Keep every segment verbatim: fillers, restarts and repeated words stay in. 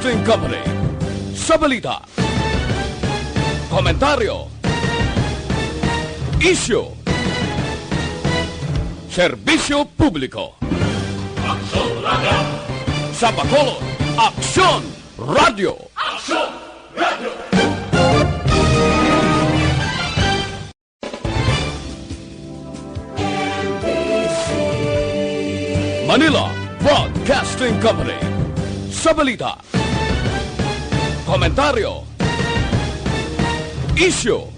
Broadcasting Company. Sa balita, komentaryo, isyu, serbisyo publiko. Aksyon Radio! Sa Bacolod, Aksyon Radio! Aksyon Radio! Manila Broadcasting Company. Sa balita, komentaryo, isyu,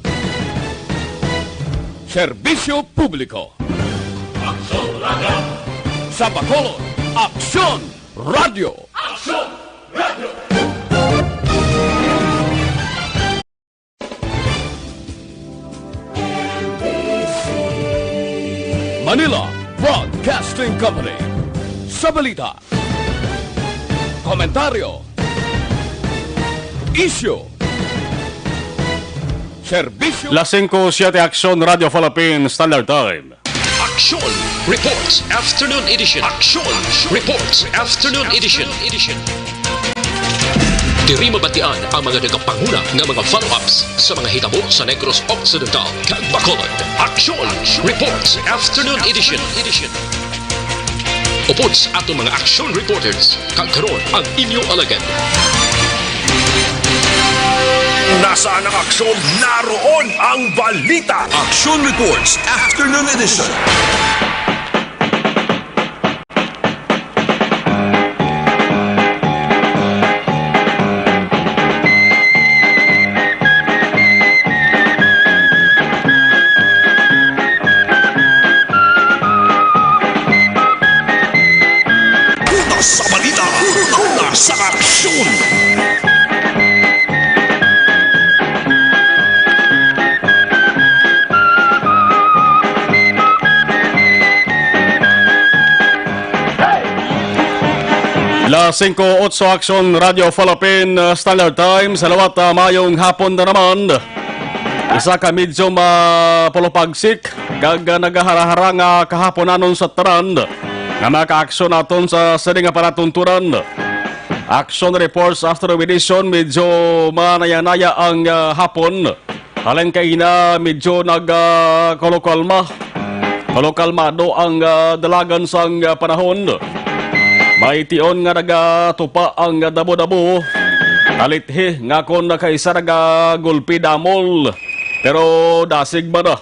serbisyo publiko. Aksyon Radio! Sa Bacolod, Aksyon Radio! Aksyon Radio! Manila Broadcasting Company. Sa balita, komentaryo, isyu, serbisyo. Las singko siete, Aksyon Radio Philippines Standard Time. Aksyon Reports Afternoon Edition. Aksyon Reports Afternoon Edition. Diri mabatian ang mga nagapanguna nga mga follow-ups sa mga hitabo sa Negros Occidental kag Bacolod. Aksyon Reports Afternoon Edition. Upod sa aton mga aksyon reporters, kag karon ang inyo alagad. Nasaan ang aksyon? Naroon ang balita. Aksyon Reports Afternoon Edition. Una sa balita, una sa aksyon. Las singko otso, Aksyon Radio Philippine, uh, Standard Time. Sa liwat, uh, mayong hapon na naman. Isa ka medyo mapulupagsik kag, uh, nagaharahara nga kahaponanon sa tanan nga mga kaaksyon naton sa sini nga palatuntunan. Aksyon Reports Afternoon Edition, medyo manaya-naya ang, uh, hapon. Halin kaina, medyo nag, ah, kalokalma. Kalokalmado ang, ah, dalagan sang, ah, panahon. May tion nga nagatupa ang damo-damo. Talithi nga kon nakaisa nagagulpi damol. Pero dasig man na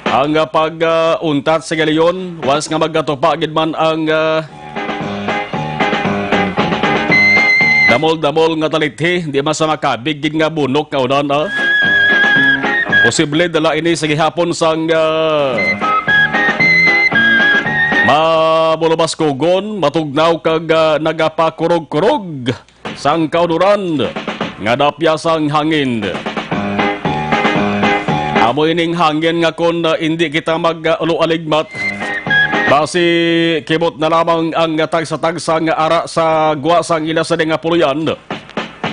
ang, ah, pag, ah, untat sa galiyon once nga magatupa gid man ang, ah, Damol-damol nga talithi, di man sa makabig gid nga bunok nga unan, ah. Posible dala ini sa gihapon sang, ah, mabulubaskugon, matugnaw kag, ah, nagapakurog-kurog sang kaunuran nga dapya sang hangin. Amo ining hangin nga kon, ah, indi kita mag, ah, ulo-aligmat, basi kibot na lamang ang tagsa-tagsa nga ara sa gwa sang ila sini nga puloy-an,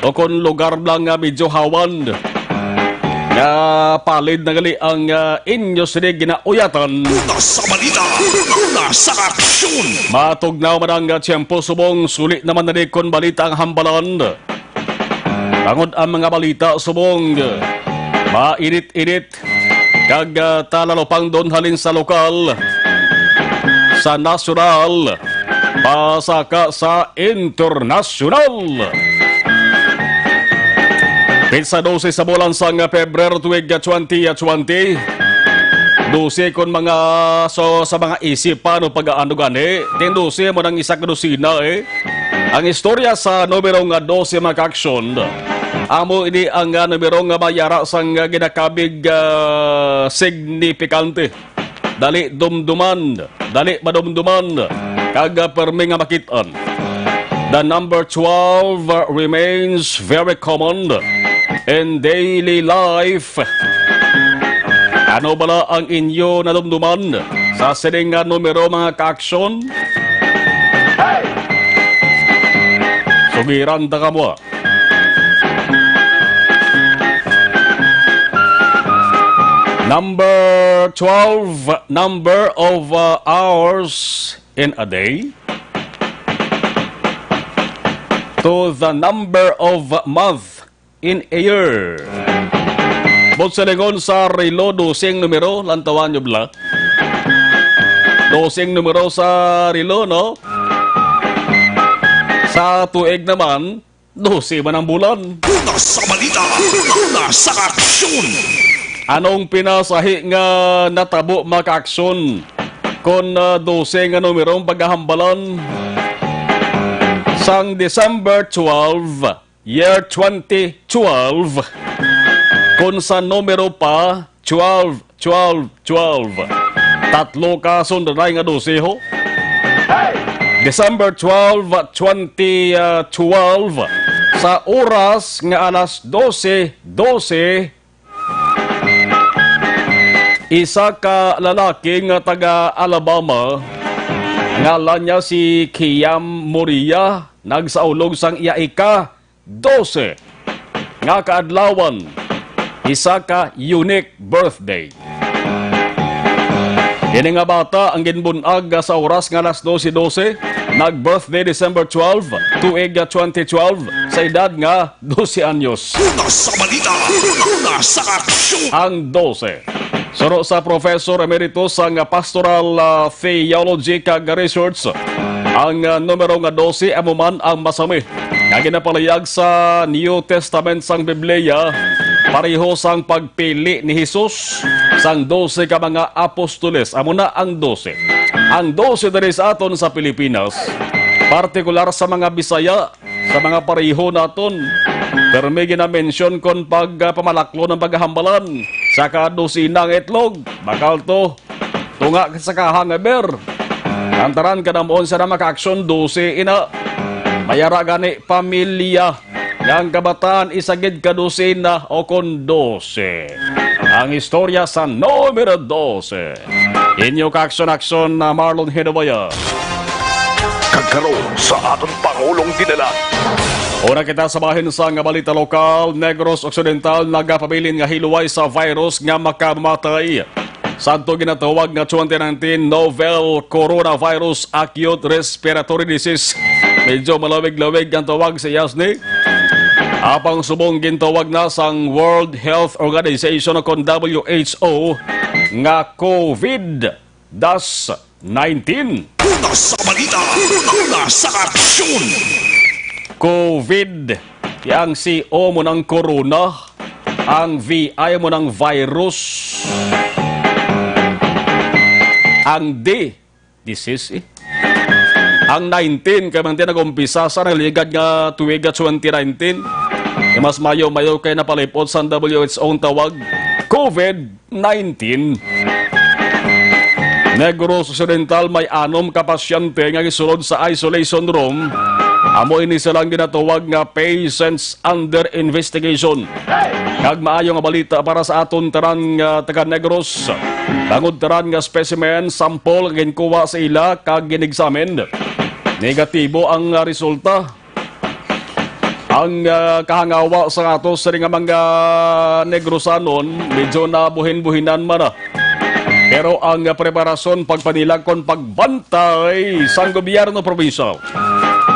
o kon lugar lang nga medyo hawan, nga palid na gali ang, ah, inyo sini ginauyatan. Una sa balita, una sa aksyon. Matugnaw man ang, ah, tiyempo subong, suli naman na ni kon balita ang hambalan. Bangod ang mga balita subong, mainit-init kag, ah, talalupangdon halin sa lokal, sa nasyonal, pasaka sa internasyonal. Petsa dose sa bulan sang Pebrero tuig twenty twenty. Dose kon mga, so, sa mga isipan o pag-aano gani, ting dose mo nang isa ka dosina, eh. Ang istorya sa numero nga dose, mga kaaksyon, amo ini ang, ah, numero nga may ara sang, ah, ginakabig, ah, signifikante. Dali dumduman, dali madumduman, kag, ah, permi nga makit-an. The number twelve remains very common in daily life. Ano bala ang inyo nadumduman sa sining nga numero, mga kaaksyon? Sugiran ta kamo. Number twelve, number of, uh, hours in a day. to the number of month in a year. Buot silingon, sa relo, dose ang numero, lantawan nyo bala. Dose ang numero sa relo, no? Sa tuig naman, dose man ang bulan. Una sa balita, una sa aksyon. Anong pinasahi nga natabo, mga kaaksyon, kon, ah, dose nga numero ang pagkahambalan? Sang December twelve, year twenty twelve, kon sa numero pa, twelve, twelve, twelve. Tatlo ka sundanay nga dose, ho. December twelve, twenty twelve, sa oras nga alas dose dose, isa ka lalaki nga taga Alabama, ngalan niya si Kiam Moria, nagsaulog sang iya ika dose nga kaadlawan, isa ka unique birthday. Ini nga bata ang ginbun-ag sa oras nga alas dose dose, nag-birthday December twelve, tuig twenty twelve, sa edad nga dose anyos. Una sa balita, una sa aksyon. Ang dose. Suno sa Professor Emeritus sang Pastoral, ah, Theology kag Research, ang, ah, numero nga dose amo man ang masami nga ginapalayag sa New Testament sang Biblia, pareho sang pagpili ni Jesus sang dose ka mga apostoles. Amo na ang dose. Ang dose diri sa aton sa Pilipinas, partikular sa mga Bisaya, sa mga pareho naton, pero may ginamention kon pag, ah, pamalaklon ang paghambalan sa kadosina nga itlog. Bakal to, tunga sa kahang ever. Ang tanan kanamuon sa na makaaksyon, dose ina. Mayara gani pamilya nga ang kabataan isa gid ka dosina o kon dose. Ang istorya sa numero dose. Inyo kaaksyon-aksyon na Marlon Hinabaya. Kag karon sa aton Pangulong Dinalan. Una kita sa bahin sa nga balita lokal, Negros Occidental nagapabilin nga hiluway sa virus nga makamamatay. Sadto ginatawag nga twenty nineteen novel coronavirus acute respiratory disease. Medyo malawig-lawig ang tawag sa iyas ni. Apang subong gintawag na sang World Health Organization o kon W H O nga COVID das nineteen. Una sa balita, una sa aksyon. COVID, ang C O mo ng corona, ang V I mo ng virus, ang D, disease, eh. Ang nineteen, kay man din nag-umpisa sa nagligad nga tuig nga twenty nineteen. Kay mas mayo-mayo kay napalipot sa W H O ang tawag, COVID nineteen. Negros Occidental may anom ka pasyente nga gisulod sa isolation room. Amo ini silang ginatawag nga patients under investigation. Kag maayo nga balita para sa aton tanan nga taga Negros. Bangod tanan nga specimen sample nga ginkuha sa ila kag gin-examine, negatibo ang, ah, resulta. Ang, ah, kahangawa sa ato sini nga mga Negrosanon, medyo nabuhin-buhinan man na. Pero ang, ah, preparasyon, pagpanilag kon pagbantay sang gobyerno probinsyal,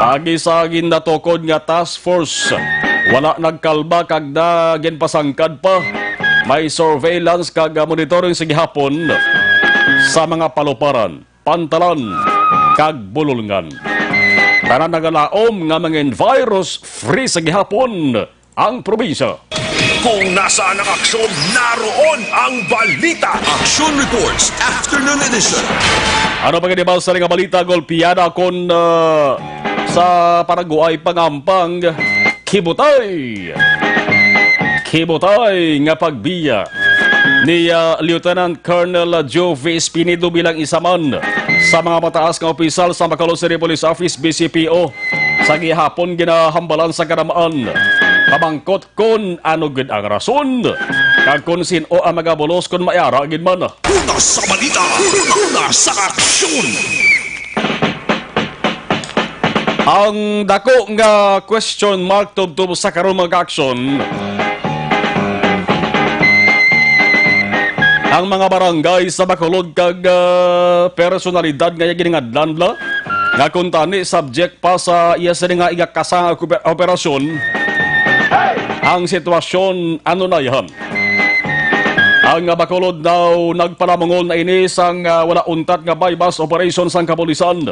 agi sa ginatukod nga task force, wala nagkalba kag na ginpasangkad pa. May surveillance kag, ah, monitoring sa gihapon sa mga paluparan, pantalan, kag bulolngan. Tanan nagalaom nga mangin virus free sa gihapon ang probinsya. Kung nasaan ang aksyon, naroon ang balita. Action Reports, Afternoon Edition. Ano pa gani ba sa nga balita, golpiyada kon, ah, sa Paraguay, pangampang kibutay. Kibutay nga pagbiya ni, ah, Lieutenant Colonel Jovi Espinido bilang isa man sa mga mataas nga opisyal sa Bacolod City Police Office, B C P O. Sa gihapon, ginahambalan sa karamaan. Pamangkot kon ano gid ang rason, kag kon sin-o ang magabulos kon may ara gid man. Una sa balita, una sa aksyon. Ang dako nga question mark tubtob sa karon, mga ka-aksyon, ang mga barangay sa Bacolod kag, ah, personalidad nga giningadlan la Nga kuntani, subject pa sa iya sini nga igakasa nga oper-, operasyon ang sitwasyon anunayahan. Ang Bacolod daw nagpalamungol na ini sang, ah, wala untat nga buy-bust operation sang kapulisan.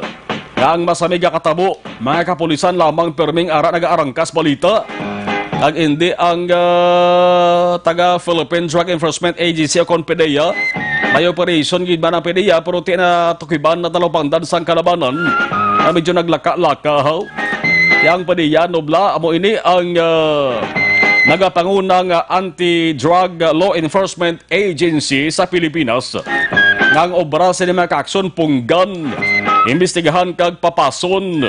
Nga ang masamig nga katabo, mga kapulisan lamang perming ara nagaarangkas balita. Kag indi ang, ah, taga Philippine Drug Enforcement Agency o kon PDEA. May operation gid man ang PDEA, pero ti na tukiban na talupangdan sang kalabanan nga medyo naglaka-laka, haw. Ti ang PDEA, nobla, amo ini ang, ah, nagapanguna nga anti-drug law enforcement agency sa Pilipinas nga ang obra sini, mga kaaksyon, punggan, imbestigahan kag papason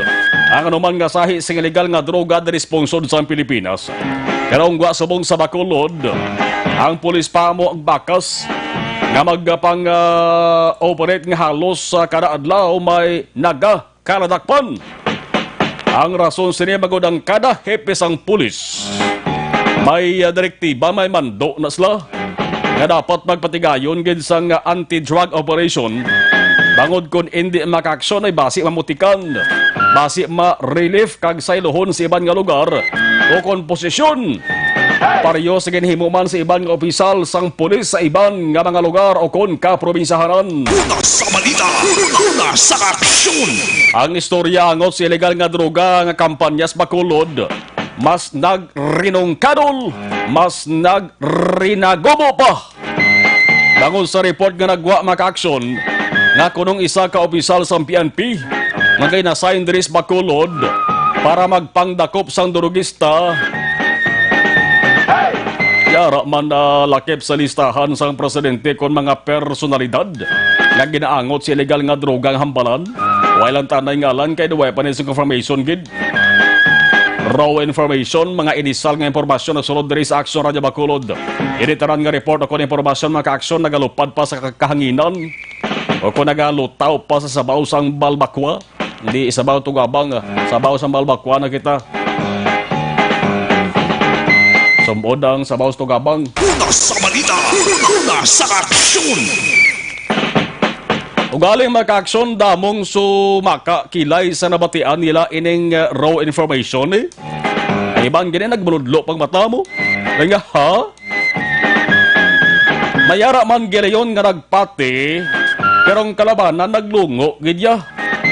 ang anuman nga sahi sing iligal nga droga diri sa pungsod sang Pilipinas. Pero ang gwa subong sa Bacolod, ang pulis pa amo ang bakas nga magpang, ah, operate nga halos sa kada adlaw may naga kaladakpan. Ang rason sini, bangod ang kada hepe sang pulis may, ah, direktiba, may mando na sila nga dapat magpatigayon gid sang, ah, anti-drug operation, bangod kon indi makaaksyon ay basi mamutikan, basi ma-relief kag sayluhon sa iban nga lugar o kon posisyon. Pareho sa ginhimo man sa iban nga opisal sang pulis sa iban nga mga lugar o kon kaprobinsyahanan. Una sa balita, una sa aksyon. Ang istorya angot sa iligal nga droga nga kampanya sa Bacolod, mas nagrinungkadol, mas nagrinagubo pa. Bangod sa report nga nagwa, mga kaaksyon, nga kunong isa ka opisal sang P N P nga gin-assign diri sa Bacolod para magpangdakop sang durugista, yara man, ah, lakip sa listahan sang presidente kon mga personalidad nga ginaangot sa iligal nga droga nga hambalan. Way lang tanay ngalan kay way pa ni sa confirmation gid. Raw information, mga inisal nga impormasyon nagsulod diri sa Aksyon Radyo Bacolod. Ini tanan nga report o kon impormasyon, mga kaaksyon, nagalupad pa sa ka-, kahanginan o kon nagalutaw pa sa sabaw sang balbakwa. Hindi sabaw tugabang, ah, sabaw sang balbakwa na kita. Sumod ang sabaw sa tugabang. Una sa balita, una sa aksyon. Ugaling, mga kaaksyon, damong sumakakilay sa nabatian nila ining, uh, raw information, eh. Ang iban gani nagmuludlo pag mata mo. Kaya nga, ha? May ara man gilayon nga nagpati, pero ang kalabanan naglungo gid ya,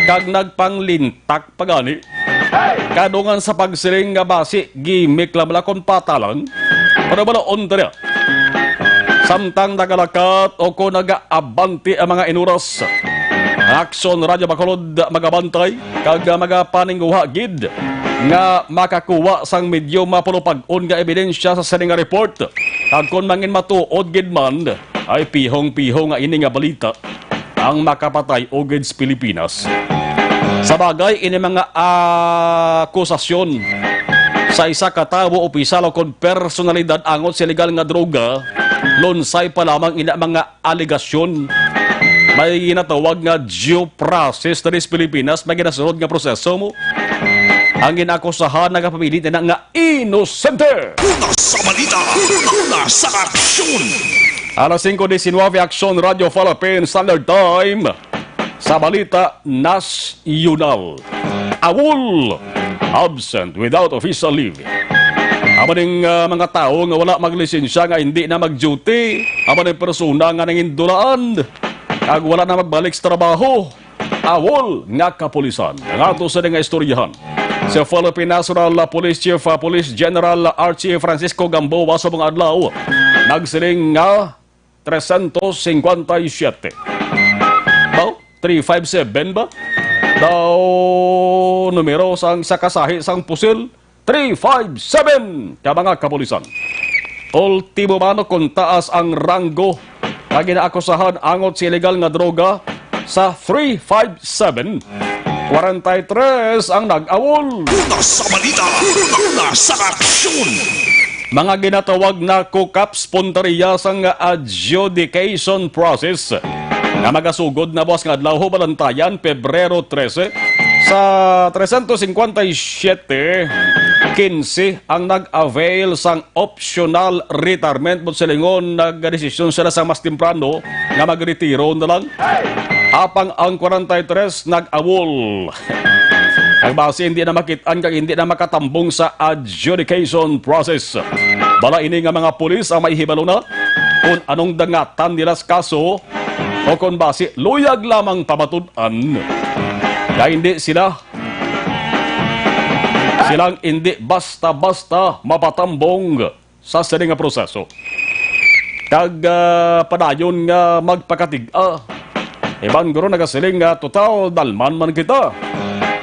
kag nagpanglintak pa gani. Kadungan sa pagsiling nga basi gimik lang bala kon patalang. Pero balaon ta niya. Samtang nagalakat o kon nagaabante ang mga inuras, ang Aksyon Radyo Bacolod magabantay kag magapaninguha gid nga makakuha sang medyo mapulupag-on nga ebidensya sa sini nga report. Kag kon mangin matuod gid man, ay pihong-piho nga ini nga balita ang makapatay-o gid sa Pilipinas. Sa bagay, ini mga akusasyon sa isa ka tawo, opisyal, o kon personalidad angot sa iligal nga droga, lunsay pa lamang ina mga alegasyon. May ginatawag nga due process diri sa Pilipinas, may ginasunod nga proseso mo. Ang ginakusahan nagapabilin na nga inosente. Una sa balita, una sa aksyon. Alas singko diecinueve, Aksyon Radyo Philippine Standard Time. Sa balita nasyonal, AWOL absent without official leave. Amo ning, ah, mga tawo nga wala maglisensya nga hindi na mag-duty. Amo ning persona nga nangindulaan kag wala na magbalik sa trabaho. AWOL nga kapulisan. Ang ato sa nga istoryahan, si Philippine National Police Chief, ah, Police General Archie Francisco Gamboa subong adlaw nagsiling nga trescientos cincuenta y siete. Daw, three five seven ba? Daw, numero sang isa ka sahi sang pusil, three five seven, ka mga kapulisan. Ultimo man, kung taas ang ranggo nga ginaakusahan angot sa iligal nga droga sa three five seven, kwarenta y tres ang nag-AWOL. Una sa balita, una sa aksyon. Mga ginatawag na cook-ups, punteriya sang adjudication process nga magasugod na buwas nga adlaw, balantayan, Pebrero trese. Sa trescientos cincuenta y siete, quince ang nag-avail sang optional retirement, buot silingon, nagdesisyon sila sa mas temprano nga magretiro na lang. Apang ang kwarenta y tres nag-awol. Kag basi hindi na makit-an kag hindi na makatambong sa adjudication process. Bala ini nga mga pulis ang may hibalo na kung anong dangatan nila sa kaso o kung basi luyag lamang pamatud-an. Kay hindi sila, silang hindi basta-basta mapatambong sa sini nga proseso. Kag, ah, padayon nga magpakatig-a. Iban guro nagasiling nga total dalman man kita.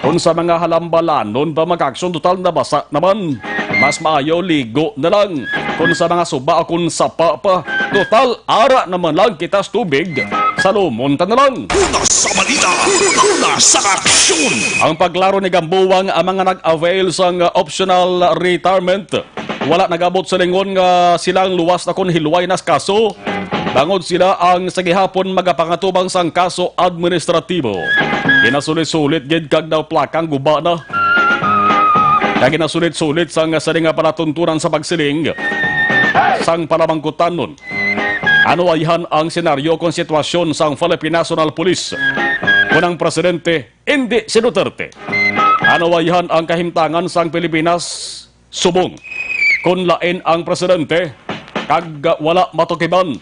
Kung sa mga halambalanon pa makaaksyon, total nabasa naman. Mas maayo ligo na lang. Kung sa mga suba o kung sapa pa, total ara naman lang kita sa tubig. Salomon ta na lang. Una sa balita, una sa aksyon. Ang paglaro ni Gambuwang ang mga nag-avail sang optional retirement. Wala nag-abot sa lingon nga sila ang luwas na kon hilway na sa kaso, bangod sila ang sa gihapon magapangatubang sang kaso administratibo. Ginasulit-sulit gid kag naplakang guba na. Kag ginasulit-sulit sang sali nga palatuntunan sa pagsiling sang palamangkutanon. Ano ayhan ang senaryo kon sitwasyon sang Philippine National Police kon ang presidente indi si Duterte? Ano ayhan ang kahimtangan sang Pilipinas subong kon lain ang presidente kag wala matukiban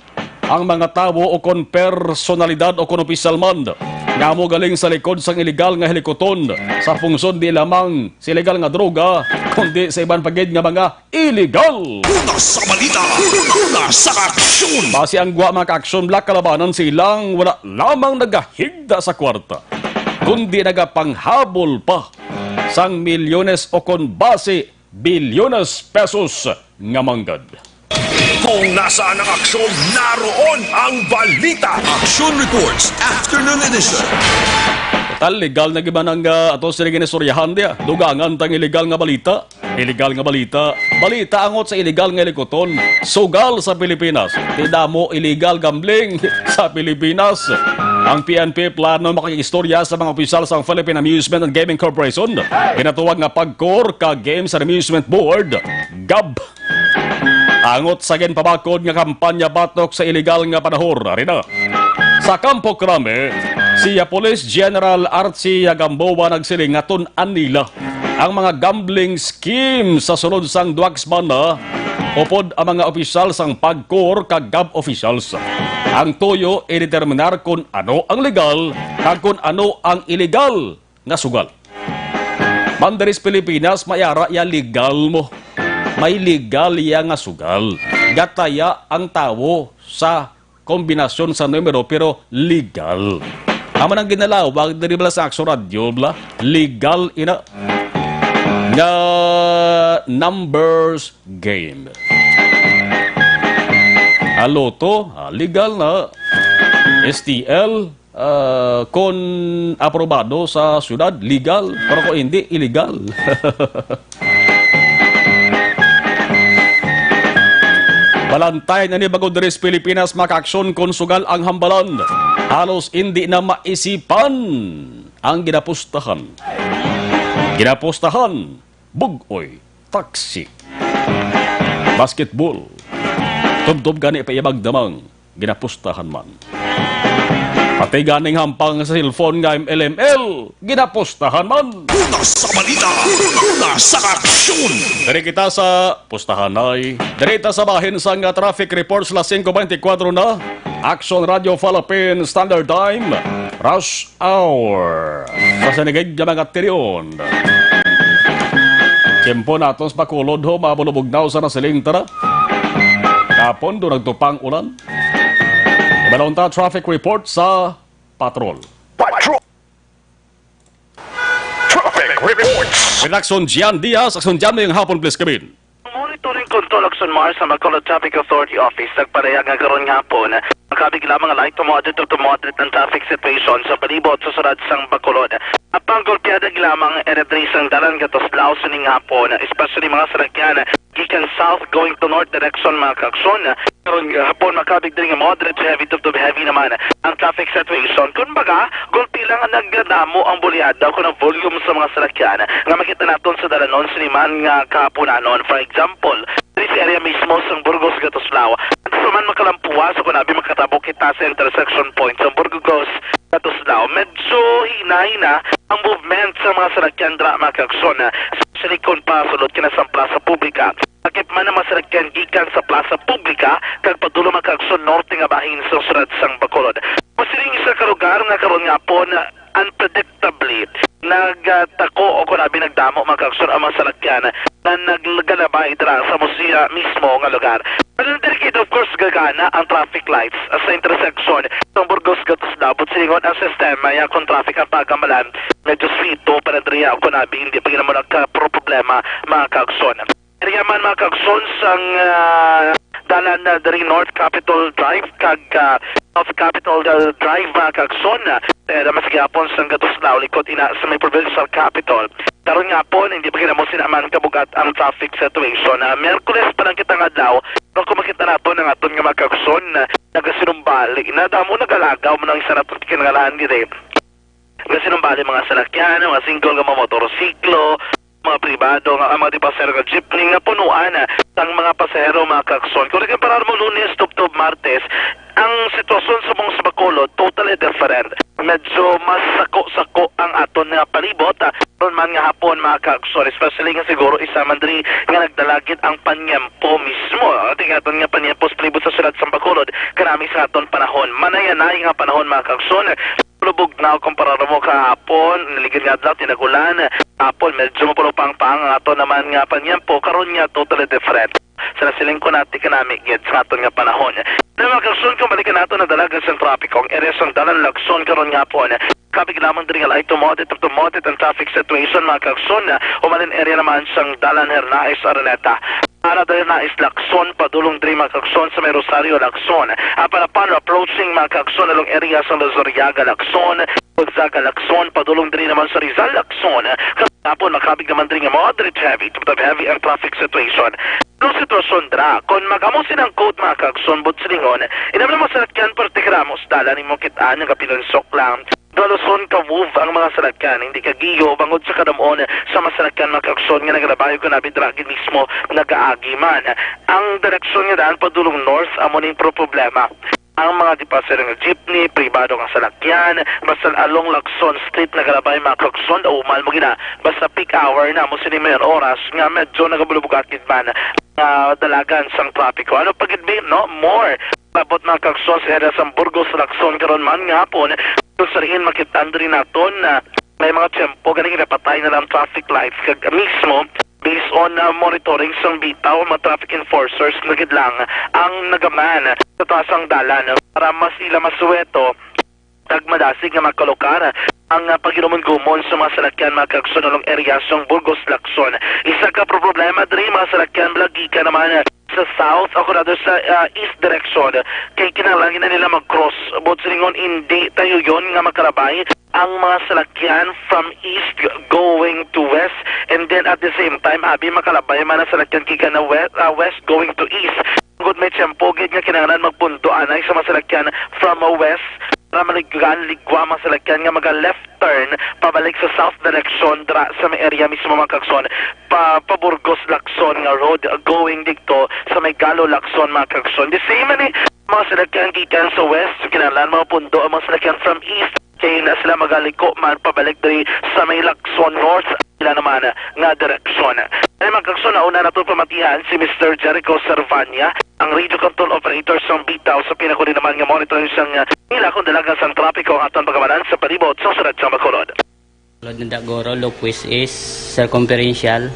ang mga tawo o kon personalidad o kon opisyal man nga amo galing sa likod sang iligal nga hilikuton sa pungsod di lamang sa iligal nga droga kundi sa iban pa gid nga mga iligal. Una sa balita, una sa aksyon. Basi ang gwa mga kaaksyon, Black, kalabanan silang wala lamang nagahigda sa kwarta, kundi nagapanghabol pa sang milyones o kon basi bilyones pesos nga manggad. Kung nasaan ang aksyon, naroon ang balita. Action Reports, Afternoon Edition. Tal, legal na giba nang, ah, ato sila ginistoryahan diya. Dugangan tang illegal nga balita. Illegal nga balita. Balita angot sa illegal nga likuton. Sugal sa Pilipinas. Ti damo illegal gambling sa Pilipinas. Ang P N P plano makikistorya sa mga opisyal sa Philippine Amusement and Gaming Corporation. Ginatuwag nga PAGCOR kag Games and Amusement Board, gab. Angot sa ginpabakod nga kampanya batok sa illegal nga panahor, ari na. Sa Campo Crame, si Police General Archie Gamboa nagsiling nga tun-an nila ang mga gambling scheme sa sulod sang Duagsbana, upod ang mga opisyal sang PAGCOR kag gab officials. Ang tuyo i-determinar kon ano ang legal kag kon ano ang illegal nga sugal. Man diri sa Pilipinas, may ara ya legal mo. May legal ya nga sugal. Gataya ang tawo sa kombinasyon sa numero, pero legal. Amo nang ginalawag diri bala sa Action Radio, bala. Legal ina nga numbers game. Ang Lotto, ah, legal na. S T L, ah, kon aprobado sa syudad, legal. Pero kung hindi, illegal. Balantayan ini bangod diri sa Pilipinas, makaaksyon kon sugal ang hambalan. Halos indi na maisipan ang ginapustahan. Ginapustahan, bug-oy, taxi, basketball. Tubtob gani pa iya magdamang. Ginapustahan man. Pati ganing hampang sa cellphone nga M L M L, ginapustahan man. Una sa balita, una sa aksyon. Diri kita sa pustahanay. Diri ta sa bahin sang traffic report sa las singko beintikwatro na. Action Radio Philippines Standard Time, rush hour. Sa sinigig nga mga tirion. Tiyempo naton sa Bacolod ho, mga bulubugnaw sa nasiling tara. Kapon do nagtupang ulan. Ibalon ta traffic report sa patrol. Patrol. Traffic reports. Redaksyon, Gian Diaz, Aksyon Gian, mayong hapon, please come in. Monitoring Control Action Mars sa Bacolod Traffic Authority Office nagpadayag nga karon nga hapon, makabig lamang ang light to moderate to moderate ang traffic situation sa palibot sa syudad sang Bacolod. Apang gulpiada lamang ang area diri sang dalan nga Tuslao sining hapon, especially mga salakyan gikan south going to north direction, mga kaaksyon. Karon nga hapon, makabig diri nga moderate to heavy to, to heavy naman ang traffic situation. Kumbaga, gulpi lang ang nagdamo ang bulyada o ang volume sa mga salakyan nga makita naton sa dalanon sini man nga kahaponanon. For example, diri sa area mismo sang Burgos, Gatuslao, ato pa man makalampuwa sa kunabi makatabo kita sa intersection point sa Burgos, Gatus medyo hinay na ang movement sa mga salakyan dira, mga kaagsoon, especially kon pasulod ka na sa plaza publika. Lakip man ang mga salakyan gikan sa plaza publika kag padulong, mga kaagsoon, norte nga bahin sa syudad sang Bacolod. Masiling sa ka lugar nga karon nga hapon, unpredictably, nagtako o kon abi nagdamo, mga kaagsoon, ang mga salakyan nga naggalabay dira sa amo sini mismo nga lugar. Pero ang delikado, of course, gagana ang traffic lights sa intersection sang Burgos kag Tuslao. Buot silingon, ang sistema ya kon traffic ang pagamalan, medyo sweeto pa na diri, o kon abi hindi pa gid mo nagkaproblema, mga kaagsoon. Area man, mga kaagsoon, sang, ah, dalan na diri North Capitol Drive kag, ah, South Capitol Drive, mga kaagsoon. Pero mas gihapon sang Tuslao, likod ina sa may Provincial Capitol. Karon nga hapon, hindi pa gid amo sina man kabugat ang traffic situation. Ah, Miyerkules pa lang kita nga adlaw, pero kung makita nato ang aton nga mga kaagsoon, ah, nagasinumbali na, damo nagalagaw man ang isa naton kinangalahan diri. Nagasinumbali mga salakyan, mga single nga mga motorsiklo, mga pribado nga, ang mga di pasahero nga jeepney nga punuan, ah, sang mga pasahero, mga kaagsoon. Kung ikumparar mo Lunes tubtob Martes, ang sitwasyon sa mga sa Bacolod totally different. Medyo mas sako-sako ang aton nga palibot, ah, karon man nga hapon, mga kaagsoon, especially nga siguro isa man diri nga nagdala gid ang panyempo mismo. Ang aton nga panyempo sa palibot sa syudad sa Bacolod, kanami sa aton panahon. Manay-anay nga panahon, mga kaagsoon. Lubog na kumpara mo kahapon, niligid nga adlaw, tinag-ulan. Kahapon, medyo mapulupangpang ang aton naman nga panyempo. Karon nga, totally different. Sa nasiling ko nati kanami gid sa aton nga panahon. Na, mga kaagsoon, kung balikan nato ang dalagan sang trapiko, ang area sang Dalan Lacson karon nga hapon. Kabig lamang diri nga lahi tumotit, tumotit ang traffic situation, mga kaagsoon, na umalin area naman sang Dalan Hernaez Araneta. Para diri na is Lacson, padulong diri, mga kaagsoon, sa may Rosario Lacson. Apalapan approaching, mga kaagsoon, along area sa Luzuriaga Lacson, Gonzaga Lacson, padulong diri naman sa Rizal Lacson. Kahapon, makabig naman diri nga moderate heavy to heavy ang traffic situation. Ano sitwasyon dira? Kung mag-amo sini ang code, mga kaagsoon, buot silingon, inam na mga salakyan, parte ka ramos, dalan imo kitaan nga kapilansok lang. Daluson ka move ang mga salakyan, hindi ka giyo bangod sa kadam-on sa mga salakyan, mga kaagsoon, nga nagalabayo kanabi dira gid mismo nagaagi man. Ang direksyon nga daan padulong north amo ning pro problema. Ang mga di pasahero nga jeepney, pribado nga salakyan, basta along Lacson Street nagalabay, mga kaagsoon, umal mo gina, basta peak hour na mo sini may oras nga medyo nagabulubog gid man nga dalagan sang trapiko. Ano pa gid, no? More. Labot, mga kaagsoon, sa area sang Burgos, Lacson karon man nga hapon. Kung sa diin makit-an diri naton na may mga tiyempo gani ginapatay na lang traffic lights kag mismo based on, uh, monitoring sang bitaw, mga traffic enforcers na gid lang ang nagaman sa taas sang dalan para mas ila masuweto kag madasig nga makalokar ang, ah, paghinumon-gumon sa mga salakyan, mga kaagsoon, along area sang Burgos, Lacson. Isa ka problema diri, mga salakyan, malagi ka naman sa south, o kon rather sa, ah, east direction. Kay kinahanglan na nila mag-cross. Buot silingon, hindi tayo yon nga makalabay ang mga salakyan from east going to west, and then at the same time, abi makalabay man ang salakyan gikan na west, ah, west going to east. Gud may tiyempo gid nga kinahanglan magpundo anay sa mga salakyan from west para maligan ligwa mga salakyan nga maga left turn pabalik sa south direction dra sa may area mismo, mga kaagsoon, pa, pa Burgos Lacson nga road going didto sa may Galo Lacson, mga kaagsoon. The same man ni mga salakyan gikan sa west, kinahanglan mapundo ang mga salakyan from east. Kay na sila magaliko man pabalik diri sa may Lacson North, sila naman nga direksyon. Ay, mga kaagsoon, nauna nato pamatihan si Mister Jericho Servania, ang radio control operator sang bitaw sa pinakuli naman nga monitoring sang, ah, nila kung dalagan sang trapiko ang aton pagamanan sa palibot sa syudad sang Bacolod. Tulad na Dagoro, Loquis East, Circumferential,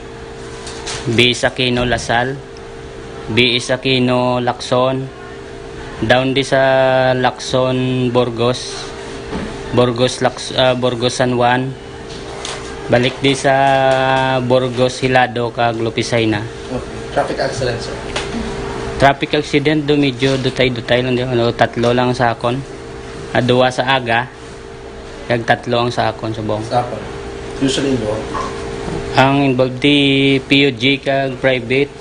B S Aquino, Lasal, B S Aquino, Lacson, down di sa Lacson, Burgos, Burgos, Lac-, ah, Burgos, San Juan, balik di sa Burgos, Hilado, kag Lupisay na. Okay. Traffic accident, sir? Traffic accident, do medyo dutay-dutay lang, di, ano, tatlo lang sa akon. Ah, duwa sa aga, kag tatlo ang sa akon subong. Sa akon. Usually involved? Ang involved di P U G kag private.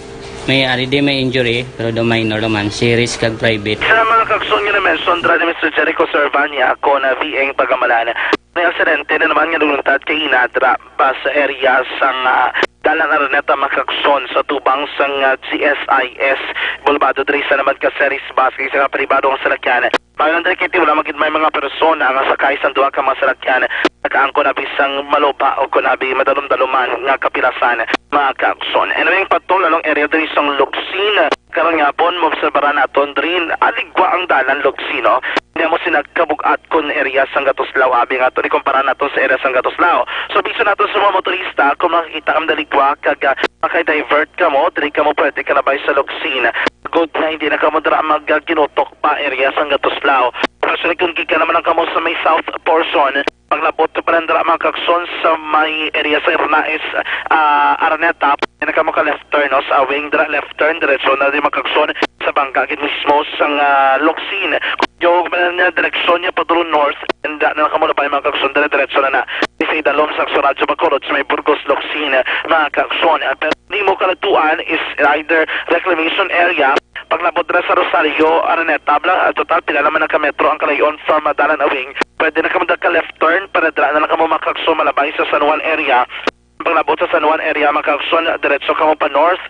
May ari di may injury, pero do minor naman. Series kag private. Sa mga kaagsoon nga na-mention dra ni Mister Jericho Servania, ako na V N pagamalan. May aksidente na naman nga nagluntad kay inadra ba sa area sang, ah, Dalan Araneta, mga kaagsoon, sa tubang sang, ah, G S I S Bulbado diri sa naman ka series bus kay sa kapribado ang salakyan. Maayo lang diri kay wala man gid may mga persona nga sakay sang duha ka mga salakyan nakaangkon abi sang maluba o kon abi madalom-daluman nga kapilasan, mga kaagsoon. Anyway, ang patong lalong area diri sang Locsin, karon nga hapon, maobserbaran naton diri, aligwa ang dalan Locsin, no? Hindi mo sina kabug-at kon area sang Gatuslao, abi nga aton ikumpara naton sa area sang Gatuslao. So, abiso naton sa mga motorista, kung makakita kamo daligwa kag, ah, maka-divert kamo, diri kamo pwede kalabay sa Locsin. Good na hindi na kamo dira mag-, ah, ginutok pa area sang Gatuslao. Actually, kung gikan naman lang kamo sa may south portion, paglabot pa lang dira, mga kaagsoon, sa may area sa Irnaes, ah, Araneta, pwede na kamo ka left turn, no, sa Awing dira, left turn, diretso na di, mga kaagsoon, sa bangka gid mismo sang, ah, Locsin. Kung yung man niya direksyon niya padulong north, and na lang kamo labay, mga kaagsoon, dire-diretso na na. Di sa idalom sa Radyo Bacolod, sa may Burgos, Locsin, mga kaagsoon. Ah, pero di mo kalatuan is either reclamation area, paglabot na sa Rosario, Araneta, bla, ah, total, pila naman ang kametro ang kalayon from, ah, Dalan Awing. Pwede na kamo ka left turn, para dira na lang kamo, mga kaagsoon, malabay sa San Juan area. Paglabot sa San Juan area, mga kaagsoon, diretso kamo pa north,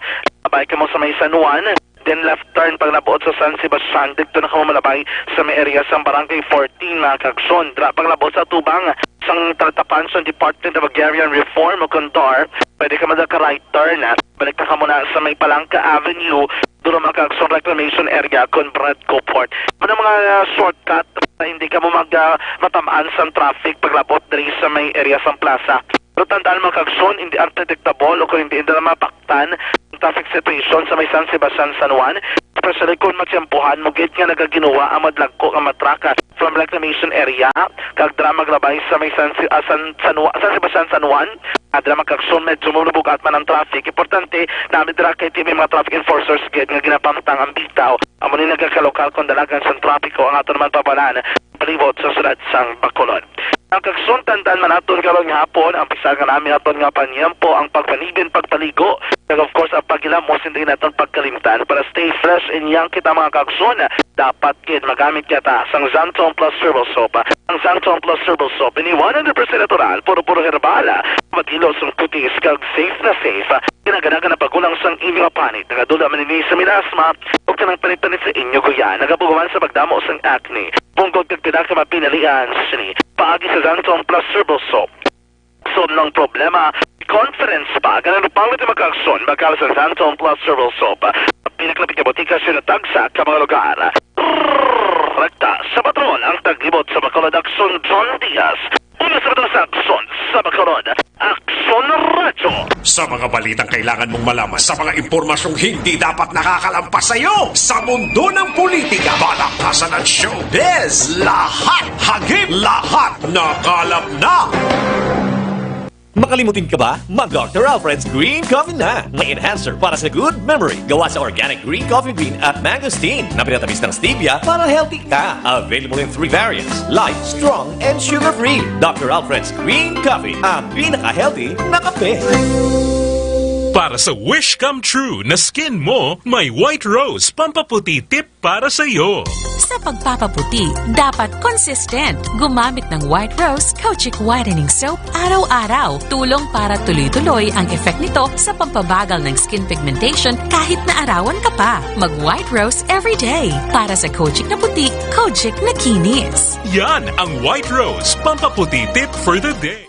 labay kamo sa may San Juan. Then left turn, paglabot sa San Sebastian, dito na kamo malabay sa may area sa Barangay fourteen, mga kaagsoon. Dira, paglabot sa tubang, sang talatapan sa Department of Agrarian Reform o kon DAR, pwede kamo ka right turn, ah. Balik na kamo na sa may Palangka Avenue, dulo, mga kaagsoon, reclamation area kon Bradco Port. Ano mga, ah, shortcut para hindi kamo mag, ah, matamaan sang traffic paglabot diri sa may area sang plaza. Pero tandaan, mga kaagsoon, hindi unpredictable o kung hindi, hindi na mapaktan ang traffic situation sa may San Sebastian, San Juan, especially kung matiyempuhan mo gid nga nagaginuwa ang madlagko nga matraka from reclamation area, kag dira maglabay sa may San, ah, San, San, Juan- San Sebastian, San Juan, ah, dira, mga kaagsoon, medyo malubugat man ang traffic. Importante, nami dira kay may mga traffic enforcers gid nga ginapamtang ang bitaw. Amo ni nagakalokal kung dalagan sang trapiko ang aton man pabalaan palibot sa siyudad sang Bacolod. Ang kaagsoon, tandaan man naton karon nga hapon, ang pisa nga nami aton nga panyempo, ang pagpanibin, pagpaligo, kag of course, ang paghilamos, hindi naton pagkalimtan. Para stay fresh and young kita, mga kaagsoon, dapat gid magamit kita sang Xantone Plus Herbal Soap. Ang Xantone Plus Herbal Soap, ini one hundred percent natural, puro-puro herbal, maghilo sang kutis, kag safe na safe. Kinaganagan ang pagkulang sang inyo panit, nagadula man ini sa melasma, ug kanang panit-panit sa inyo guya, nagabugawan sa pagdamo sang acne, punggol kag pila ka mapinalian sini. Paagi sa Xantone Plus Herbal Soap. So, nang problema, conference pa, ganun pang ito, mga kaagsoon, bakal sa Xantone Plus Herbal Soap. Pinakalapit nga botika sa tagsa ka mga lugar. Rekta sa patrol ang taglibot sa Bacolod, Aksyon John Diaz. Una sa Bacolod, sa Aksyon sa Bacolod, Aksyon Radyo. Sa mga balitang kailangan mong malaman, sa mga impormasyong hindi dapat nakakalampas sa iyo, sa mundo ng politika, balakasan at showbiz, lahat hagip, lahat nakalap na. Makalimutin ka ba? Mag Doctor Alfred's Green Coffee na! May enhancer para sa good memory. Gawa sa organic green coffee bean at mangosteen na pinatamis ng stevia para healthy ka. Available in three variants: light, strong, and sugar-free. Doctor Alfred's Green Coffee, ang pinaka-healthy na kape. Para sa wish come true na skin mo, may White Rose Pampaputi Tip para sa iyo. Sa pagpapaputi, dapat consistent. Gumamit ng White Rose Kojic Whitening Soap araw-araw. Tulong para tuloy-tuloy ang effect nito sa pampabagal ng skin pigmentation kahit naarawan ka pa. Mag White Rose everyday. Para sa Kojic na puti, Kojic na kinis. Yan ang White Rose Pampaputi Tip for the Day.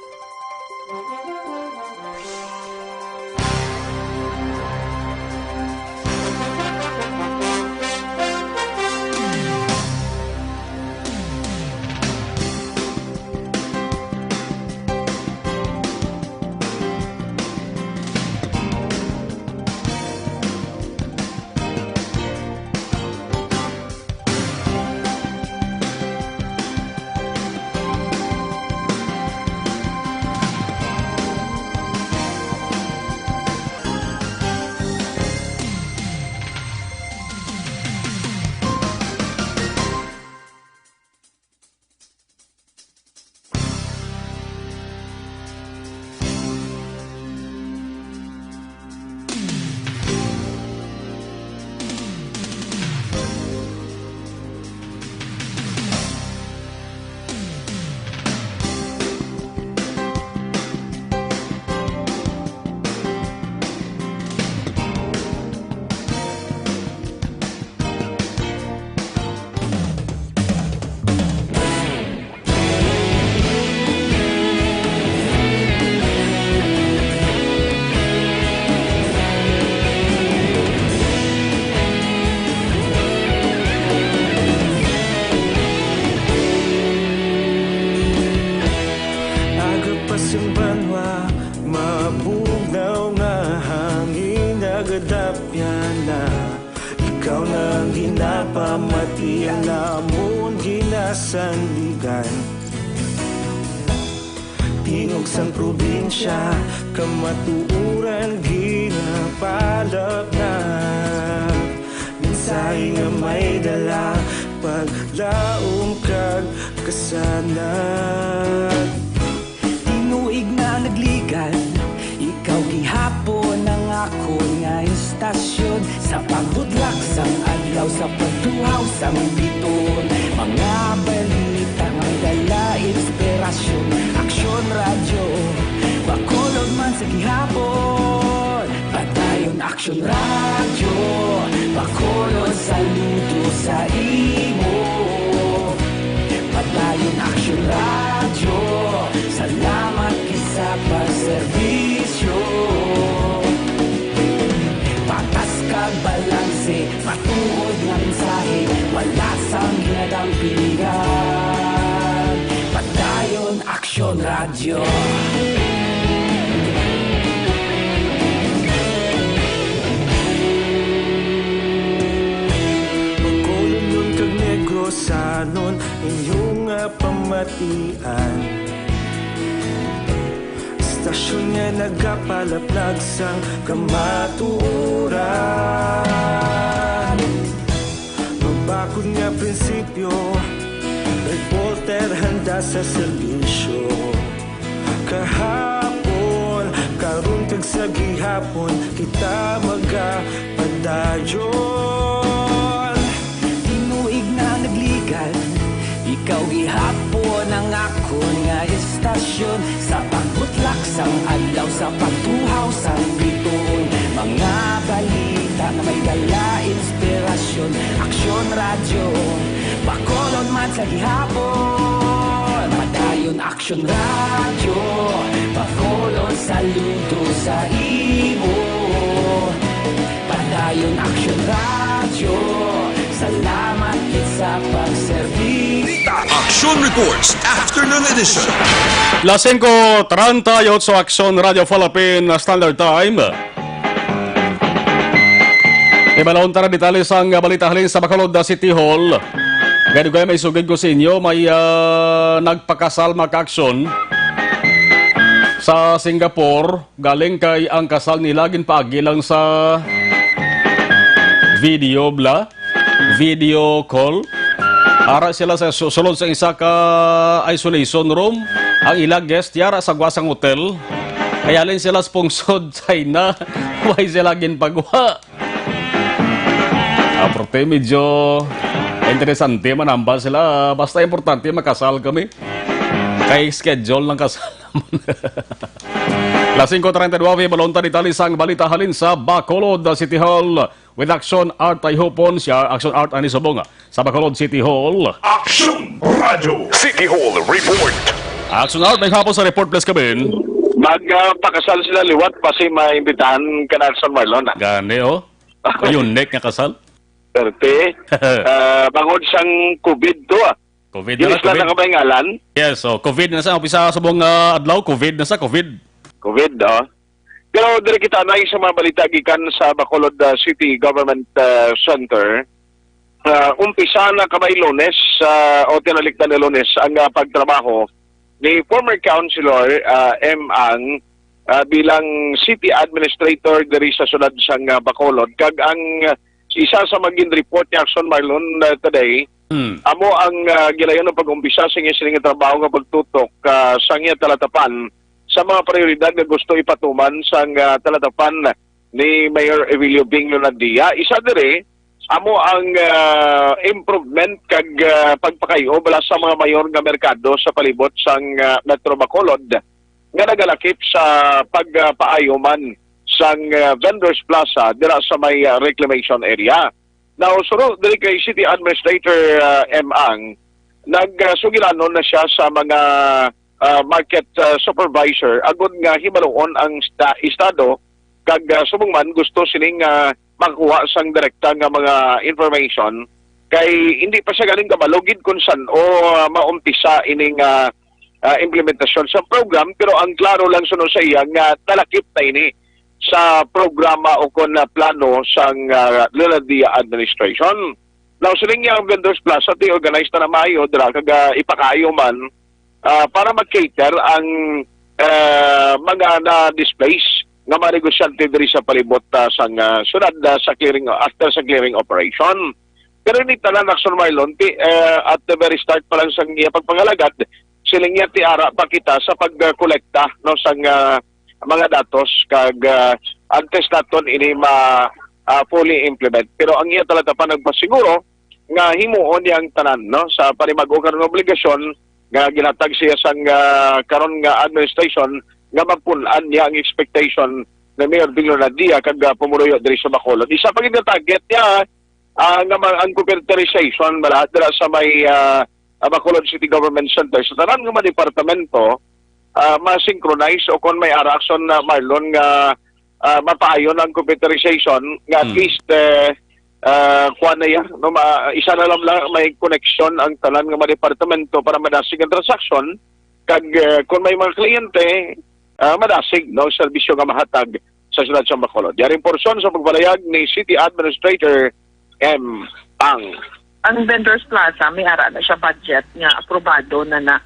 Ginasandigan, tingog sang probinsya, kamatuoran ginapalapnap. Mensahe nga may dala, paglaom kag kasanag. Tinuig na nagligad, ikaw gihapon ang akon nga istasyon. Sa pagbudlak sang adlaw, sa pagtuhaw sang bituon, mga balita nga may dala inspirasyon. Aksyon Radyo, Bacolod man sa gihapon. Padayon Aksyon Radyo, Bacolod, saludo sa imo. Padayon Aksyon Radyo, salamat gid sa pagserbisyo. Patas kag balanse, matuod nga mensahe, wala sang ginadampingan. Padayon Aksyon Radyo. Bacolodnon kag Negrosanon, inyo nga pamatian. Istasyon nga nagapalaplag sang kamatuoran. Mabakod nga prinsipyo, reporter handa sa serbisyo. Kahapon, karon kag sa gihapon, kita magapadayon. Tinuig na nagligad, ikaw gihapon ang akon nga istasyon. Sa pagbutlak sang adlaw, sa pagtuhaw sang bituon, mga balita nga may dala inspirasyon. Aksyon Radyo, Bacolod man sa gihapon. Padayon Aksyon Radyo, Bacolod, saludo sa imo. Padayon Aksyon Radyo, salamat gid sa pagserbisyo. Action Reports, Afternoon Edition. Las singko treinta y ocho, Aksyon Radyo Philippine Standard Time. Ibalon ta na detalye sang balita halin sa Bacolod City Hall. Kadugay may sugid ko sa inyo, may, ah, nagpakasal, mga kaaksyon, sa Singapore. Galing kay ang kasal nila ginpaagi lang sa video bla, video call. Ara sila sa su-, sulod sa isa ka isolation room. Ang ila guest yara sa guwasang hotel. Kay halin sila sa pungsod China. Way sila ginpagwa. Ah, pero medyo interesante man hambal sila. Basta importante makasal kami. Kay schedule ng kasal naman. Las singko treinta y nueve, ibalon ta detalye sang balita halin sa Bacolod City Hall. With Action Art Tayhupon, siya Action Art ani subong sa Bacolod City Hall. Action Radyo City Hall Report. Action Art, may hapon sa report, please, kabin. Mag, ah, pakasal sila liwat, basi maimbitahan ka na, Action Marlon, ah. Gani, oh. Unique nga kasal. Perte. Ah, bangod sang COVID to, ah. COVID na lang, Ginisla COVID. Na ka ba yung alan? Yes, oh, COVID na sa, umpisa sa buong, ah, adlaw, COVID na sa, COVID. COVID, oh. Pero diri kita na sa mga balita gikan sa Bacolod, ah, City Government, ah, Center. Ah, umpisa na kamay Lunes, ah, o tinalikdan na Lunes ang, ah, pagtrabaho ni former Councilor, ah, M. Ang, ah, bilang City Administrator diri sa siyudad sang, ah, Bacolod. Kag ang, ah, isa sa magin report ni Action Marlon, ah, today, Hmm. Amo ang, ah, gilayon ng pag-umpisa sa iya sining trabaho nga pagtutok, ah, sa iya talatapan sa mga prioridad nga gusto ipatuman sang, ah, talatapan ni Mayor Evelio Bing Lunandia. Isa diri, amo ang, ah, improvement kag, ah, pagpakayo bala sa mga mayor nga merkado sa palibot sang, ah, Metro Bacolod nga nagalakip sa pagpaayo man sang, ah, Vendors Plaza dira sa may, ah, reclamation area. Now, suno diri kay City Administrator, ah, M. Ang, nagsugilanon na siya sa mga, ah, market, ah, supervisor agud nga hibaluon ang sta-, estado kag, ah, subong man gusto sining, ah, makakuha sang direkta nga mga information kay hindi pa siya galing kabalo gid kung san-o, ah, maumpisa ining, ah, ah, implementasyon sa program, pero ang klaro lang suno sa iya nga talakip na ini sa programa o kon, ah, plano sang, ah, Lunandia administration. Now, siling niya ang Vendors Plaza, ti organize na na maayo dira, kag, ah, ipakaayo man, ah, para mag-cater ang, ah, mga na-displace nga mga negosyante diri sa palibot, ah, sang, ah, syudad, ah, sa clearing, after sa clearing operation. Pero ini tanan, Action Marlon, ti, ah, at the very start pa lang sang iya pagpangalagad, siling niya ti ara pa kita sa pagkolekta, no, sang, ah, mga datos kag, ah, antes naton ini ma, ah, fully implement. Pero ang iya talaga pa nagpasiguro nga himuon niya ang tanan, no, sa panibag-o karon nga obligasyon nga ginhatag siya sang, ah, karon nga administration, nga mapun-an niya ang expectation ni Mayor Ding Leonardia kag, ah, pumuluyo diri sa Bacolod. Isa pa gid nga target niya, ah, nga ma-, ang computerization bala dira sa may, ah, ah, Bacolod City Government Center sa tanan nga mga departamento, ah, ma-synchronize o kon may ara, Action, ah, Marlon, nga, ah, mapaayon ang computerization nga at Hmm. least, eh, ah, kuwan na yan, no, ma-, isa na lang, lang may connection ang tanan nga mga departamento para madasig ang transaksyon kag, eh, kung may mga kliyente, ah, madasig, no, serbisyo nga mahatag sa siyudad sa Bacolod. Yaring porsyon sa pagpalayag ni City Administrator M. Pang. Ang Vendors Plaza, may ara na siya budget nga aprobado na na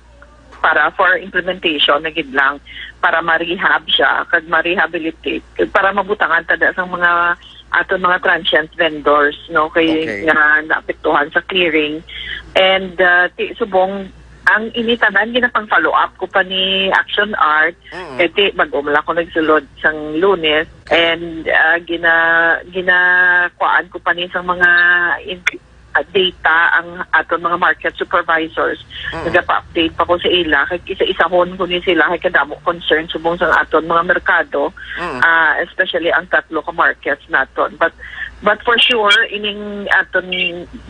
para for implementation na gid lang, para ma-rehab siya kag ma-rehabilitate, kag para mabutangan tada sang mga aton mga transient vendors, no, kay Okay. nga naapektuhan sa clearing. And, uh, ti subong ang ini tanan ginapang follow up ko pa ni Action Art, Mm. kay ti bag-o man lang ko nagsulod sang Lunes, and, uh, gina ginakuan ko pa ni sang mga in- uh, data ang aton mga market supervisors. Mm. Nagapa-update pa ko sa ila, kay isa-isahon ko ni sila, kay kadamo concern subong sa aton mga merkado, Mm. uh, especially ang tatlo ka markets naton. But, but for sure, ining aton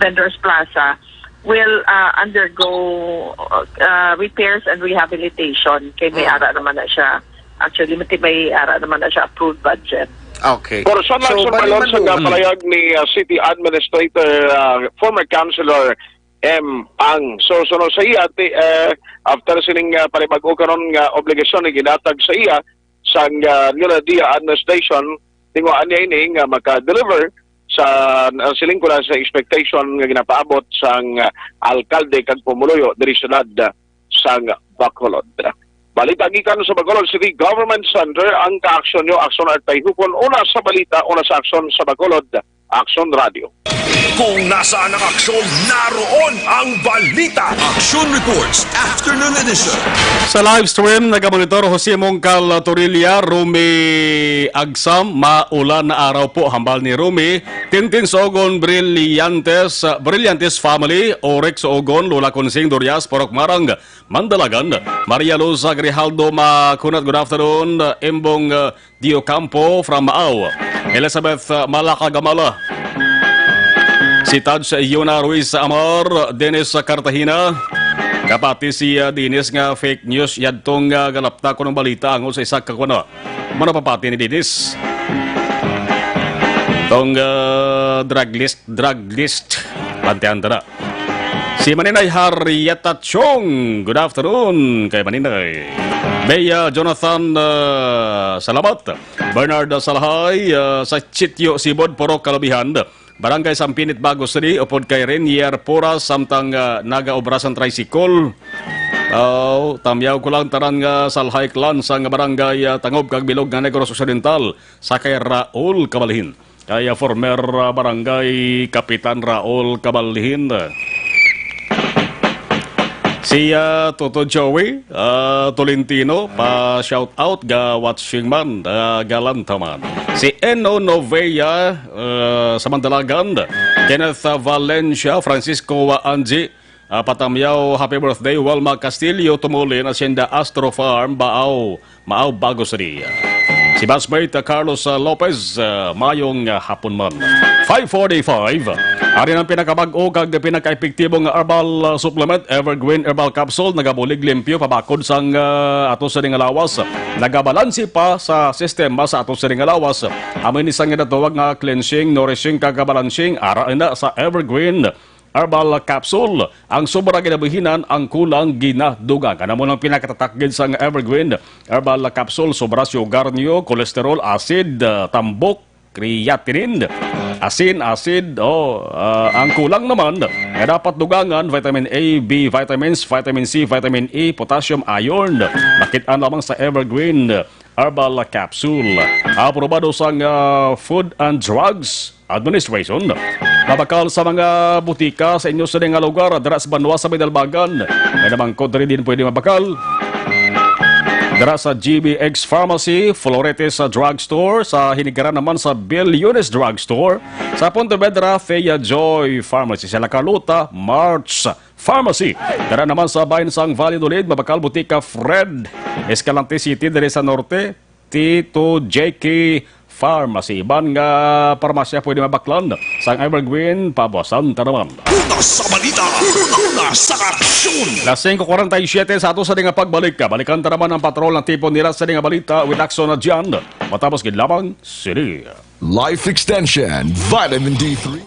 Vendors Plaza will, uh, undergo, uh, repairs and rehabilitation, kay may Mm. ara naman na siya. Actually, mati-, may ara naman na siya approved budget. Okay. Porsyon lang So, sa balon sa manuman- nga Mm. palayag ni, ah, City Administrator, ah, former Councilor M. Pang. So, sunod sa iya, ti, eh, after sining, ah, panibag-o karon nga obligasyon nga ginatag sa iya sang, ah, Leonardia administration, tinguhaan niya ini nga maka-deliver sa, ah, siling ko na, sa expectation nga ginapaabot sang, ah, alkalde kag pumuluyo diri sa syudad sang Bacolod. Balita gikan sa Bacolod City Government Center, ang kaaksyon nyo, Aksyon Artay Hukon, una sa balita, una sa aksyon sa Bacolod, Aksyon Radio. Kung nasaan ang aksyon, naroon ang balita. Action Reports, Afternoon Edition. Sa live stream, nagamonitor Jose Mongcal Torilla, Rumi Agsam, maulan na araw po, hambal ni Rumi. Tintin Sogon Brillantes, Brillantes family, Orex Sogon, Lola Consing Durias, Purok Marang, Mandalagan, Maria Luz Grijaldo Macunat, good afternoon. Embong, uh, Diocampo from Maaw, Elizabeth, uh, Malacagamala, si Taj Yona Ruiz Amar, Dennis Cartagena, kapati si, uh, Dennis nga fake news yadtong, uh, galapta ko ng balita angol sa isa ka kuno. Manapapati ni Dennis. Tong, uh, drug list, drug list. Pantian ta na. Si Maninay Harrieta Chong. Good afternoon kay Maninay. Bea Jonathan, ah, salamat. Bernard Salhay, ah, sa Sitio Sibod, Purok Kalubihan, Barangay Sampinit, Bago City, upod kay Renier Puras, samtang, ah, nagaobra sang tricycle. Aw, tamyaw ko lang tanan nga Salhay clan sa nga barangay, ah, Tangob kag Bilog nga Negros Occidental, sa kay Raul Kabalhin. Kay, ah, former, ah, barangay Kapitan Raul Kabalhin. Si, ah, Toto Joey, ah, Tolentino, pa shout out ga watching man, ah, Galantaman. Si Eno Novea, ah, sa Mandalagan, Kenneth, ah, Valencia, Francisco, ah, Angie, ah, Patamyaw, happy birthday, Wilma Castillo, Tumulin, Hacienda Astro Farm, Baaw, Maaw, Bago City. Si batchmate, ah, Carlos, ah, Lopez, ah, mayong, ah, hapon man. Five forty-five. Ari ang pinakabag-o kag pinakaepektibo nga herbal, ah, supplement, Evergreen Herbal Capsule, nagabulig limpyo pabakod sang, ah, ato sa nga lawas. Nagabalansi pa sa sistema sa ato sa nga lawas. Amo ini sang ginatawag nga cleansing, nourishing, kag balancing, ara na sa Evergreen Herbal Capsule. Ang sobra ginabuhinan, ang kulang ginadugang. Ano mo nang pinakatatak gid sang Evergreen Herbal Capsule? Sobra sugar niyo, cholesterol, acid, ah, tambok, creatinine. Asin, acid, oh, ah, ang kulang naman nga dapat dugangan, vitamin A, B vitamins, vitamin C, vitamin E, potassium, iron. Makit-an lamang sa Evergreen Herbal Capsule. Aprobado sang, ah, Food and Drugs Administration. Mabakal sa mga butika sa inyo sini nga lugar, dira sa banwa sa Binalbagan. May namang kod diri din pwede mabakal. Dira sa G B X Pharmacy, Florete sa drugstore, sa Hinigaran naman sa Bill Yunes Drugstore, sa Pontevedra, Fea Joy Pharmacy, sa La Carlota, March Pharmacy. Dira naman sa bahin sang Valladolid, mabakal butika Fred, Escalante City, diri sa Norte, Tito J K Pharmacy. Iban nga parmasya pwede mabaklan sang Evergreen, pabuasan ta naman. Una sa balita, una sa aksyon. Las singko kuwarenta y siyete sa ato sa nga pagbalik. Balikan ta naman ang patrol ng tipo nila sa nga balita with Action na dyan. Matapos gid lamang, sini. Life Extension, Vitamin D three.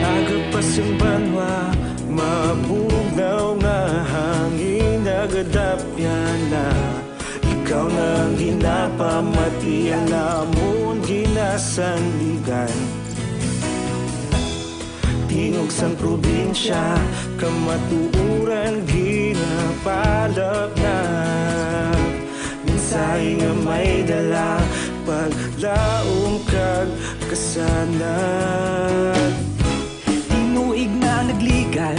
Agapas ang banwa, mabugnaw nga hangin, nagadapyan na. Ikaw na ang ginapamatian namon, ginasandigan. Tingog sang probinsya, kamatuoran ginapalapnap. Mensahe nga may dala, paglaom kag kasanag. Tinuig na nagligan,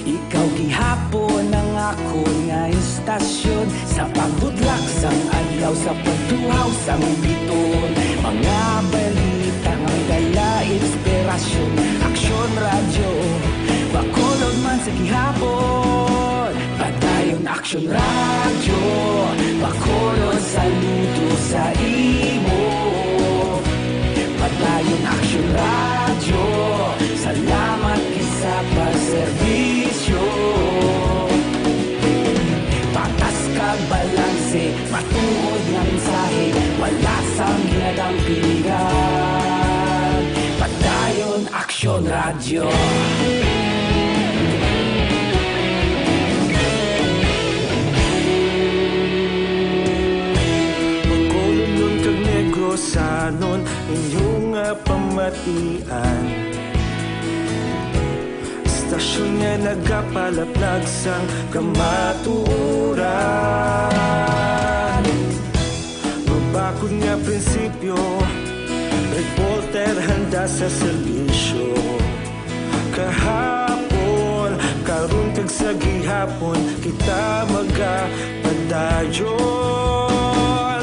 ikaw gihapon ang akon nga istasyon. Sa pagbudlak sang adlaw, sa pagtuhaw sang bituon, mga balita nga may dala inspirasyon. Aksyon Radyo, Bacolod man sa gihapon. Padayon Aksyon Radyo, Bacolod, saludo sa imo. Padayon Aksyon Radyo, salamat gid sa pagserbisyo. Patas kag balanse, matuod nga mensahe, wala sang ginadampingan. Padayon Aksyon Radyo. Bacolodnon kag Negrosanon, inyo nga pamatian. Istasyon nga nagapalaplag sang kamatuoran. Mabakod nga prinsipyo, reporter handa sa serbisyo. Kahapon, karon kag sa gihapon, kita magapadayon.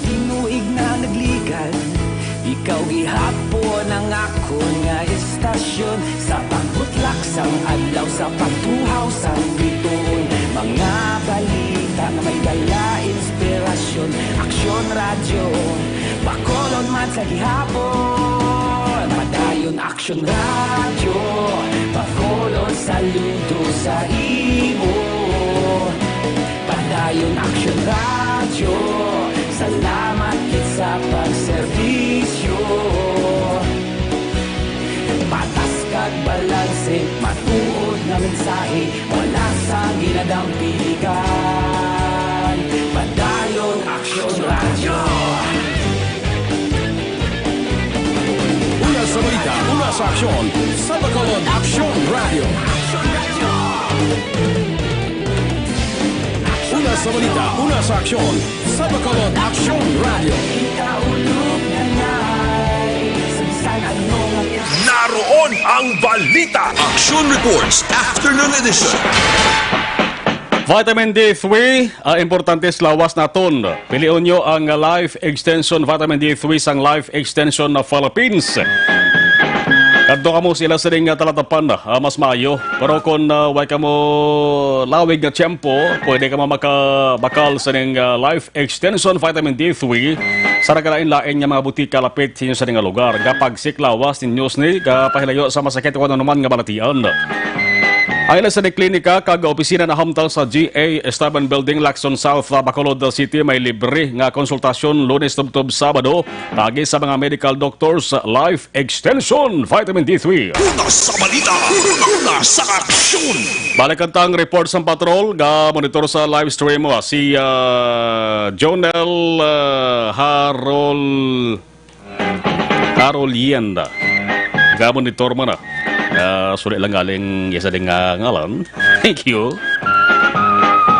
Tinuig na nagligan, ikaw gihapon ang akon nga istasyon. Sa pagbutlak sang adlaw, sa pagtuhaw sang bituon, mga balita nga may dala inspirasyon. Aksyon Radyo, Bacolod man sa gihapon. Padayon Aksyon Radyo, Bacolod, saludo sa imo. Padayon Aksyon Radyo, salamat gid sa pagserbisyo. Patas kag balanse, matuod nga mensahe, wala sang ginadampingan. Padayon Aksyon Radyo. Una sa balita, una sa aksyon, sa Bacolod, Aksyon Radyo. Una sa balita, una sa aksyon, sa Bacolod Action Radio. Naroon ang balita. Action Reports, Afternoon Edition. Vitamin D three, ah, importante sa lawas naton. Pilion nyo ang Life Extension Vitamin D three sang Life Extension na Philippines. Kadto kamo sila sa ning, ah, talatapan, ah, mas maayo. Pero kung, ah, way kamo lawig nga tiyempo, pwede kamo makabakal sa ning, ah, Life Extension Vitamin D three sa nagkalain-lain nga mga butika lapit sa inyo sa ning lugar. Kapag siklawas ninyo sini, kapahilayo sa masakit o anuman nga balatian. Ang ila sa klinika kag opisina nahamtang sa G A Esteban Building, Lacson South, ah, Bacolod City, may libre nga konsultasyon Lunes tubtob Sabado, paagi sa mga medical doctors. Life Extension Vitamin D three. Una sa balita, una sa aksyon. Balikan ta ang report sa patrol nga monitor sa live stream, ah, si, ah, Jonel, ah, Harol, Harol Yenda. Nga monitor man, ah. Ah, suli lang galing iya sa ding, ah, ngalan. Thank you.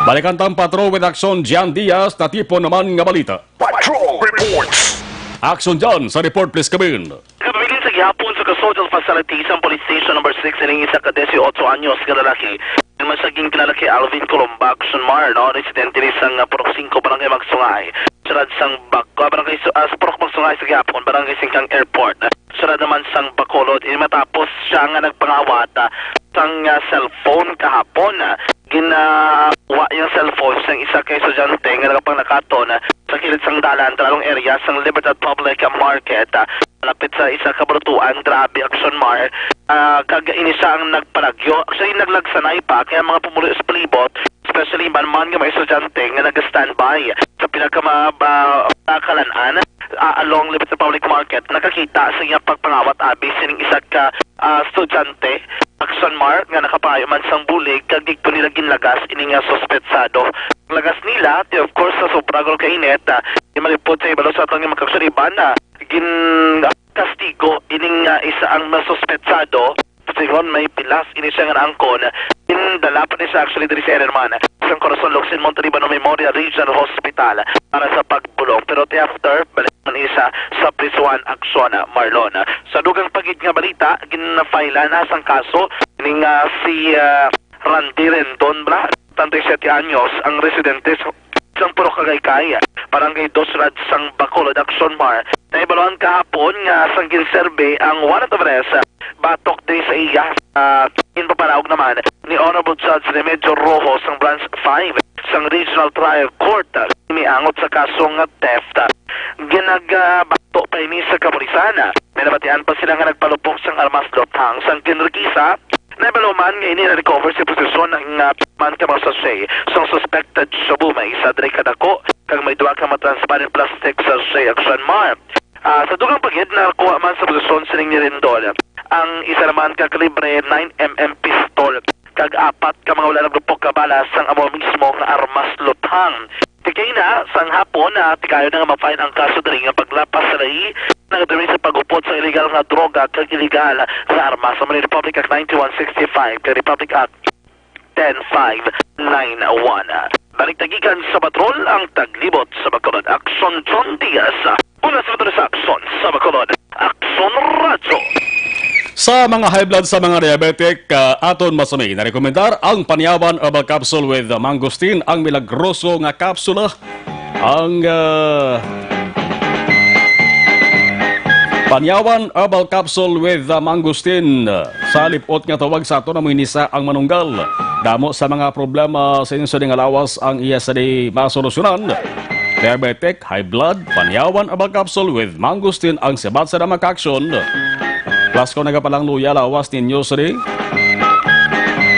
Balikan ta ang patrol with action, Jan Diaz, natipon naman nga balita. Patrol Reports. Action Jan, sa report, please, come in. Kapabilin sa gihapon sa custodial facility sa Police Station Number Six, ining isa ka disiotso anyos nga lalaki. Yun man siya ginkilala kay Alvin Columba Action Mar, no? Residente ni sang, ah, Purok Singko, Barangay Magsungay. Siyudad sang Bak-, ah, Barangay Su-, ah, sa Purok Magsungay sa gihapon, Barangay Singkang Airport. Siyudad naman sang Bacolod. Ini matapos siya nga nagpangawat, ah, sang, ah, cellphone kahapon, ah. Ginawa yung cellphone sang isa ka estudyante nga nagapanglakaton, ah, sa kilid sang dalan, talong area sang Libertad Public Market, ah, malapit sa isa ka barutuan. Grabe, Action Mar, ah, kag ini siya ang nagpalagyo. Actually, naglagsanay pa, kaya mga pumuluyo sa palibot, especially man man nga mga estudyante nga nag-standby sa pinakama-, ba-, kalan-an, ah, along Libertad Public Market, nakakita sa iyang pagpangawat abi sining isa ka, ah, estudyante, Action Mar, nga nakapangayo man sang bulig, kag didto nila ginlagas ini nga suspetsado. Ang lagas nila, ti, of course, sa sobra gud kainit, ah, di malipod sa ibalo sa aton nga magkakasuliban, ah, gin-, kastigo ining, ah, isa ang masuspetsado. Sigon may pilas ini siya nga naangkon, gindala pa ni siya actually diri sa Ironman, sa Corazon Locsin Montalibano Memorial Regional Hospital para sa pagbulong. Pero ti after, balik man ini siya sa prisuhan, Action Mar. Sa dugang pa gid nga balita, ginfile na sang kaso ning, ah, si, ah, Randy Rendon, bala, treinta y siete anyos, ang residente sa sang Purok Kagaykay, Barangay Dos Rad sang Bacolod, Action Mar. Nahibaluan kahapon nga sang ginserbi ang warrant of arrest batok din sa iya, ah, ginpapanaog naman ni Honorable Judge Remedios Rojo sang Branch five sang Regional Trial Court, miangot sa kaso nga theft. Ginagabato pa ini sa kapulisan. May nabatian pa sila nga nagpalupok sang armas luthang sang ginrikisa. Nahibaluan man nga ini na-recover sa posisyon ang, ah, man ka mga sachet sang suspected shabu. May isa diri kadako kag may duha ka mga transparent plastic sachet, Action Mar. Ah, sa dugang pa gid, nakuha man sa posisyon sining ni Rendon ang isa naman ka kalibre nine M M pistol kag apat ka mga wala naglupok ka bala sang amo mismo nga armas luthang. Tikay na, sang hapon, ah, tigayon na nga ma-file ang kaso diri nga paglapas sa lahi, nagdiri sa pag-upod sa illegal nga droga kag illegal nga armas. Sa Republic Act ninety-one sixty-five kag Republic Act ten five nine one. Balik ta gikan sa patrol ang taglibot sa Bacolod, Action John Diaz. Una sa patrol sa Action sa Bacolod, Action Radyo. Sa mga high blood, sa mga diabetic, ah, aton masami na rekomendar ang Panyawan Herbal Capsule with Mangosteen, ang milagroso nga kapsula. Ang, ah, Panyawan Herbal Capsule with, ah, Mangosteen. Sa lipot nga tawag sa aton, amo ini sa ang manunggal. Damo sa mga problema sa inyo sa ding lawas ang iya sa di masolusyonan. Diabetic, high blood, Panyawan Herbal Capsule with Mangosteen ang sibat sa dama ka aksyon. Plus, kung nagapalangluya lawas ninyo sa di,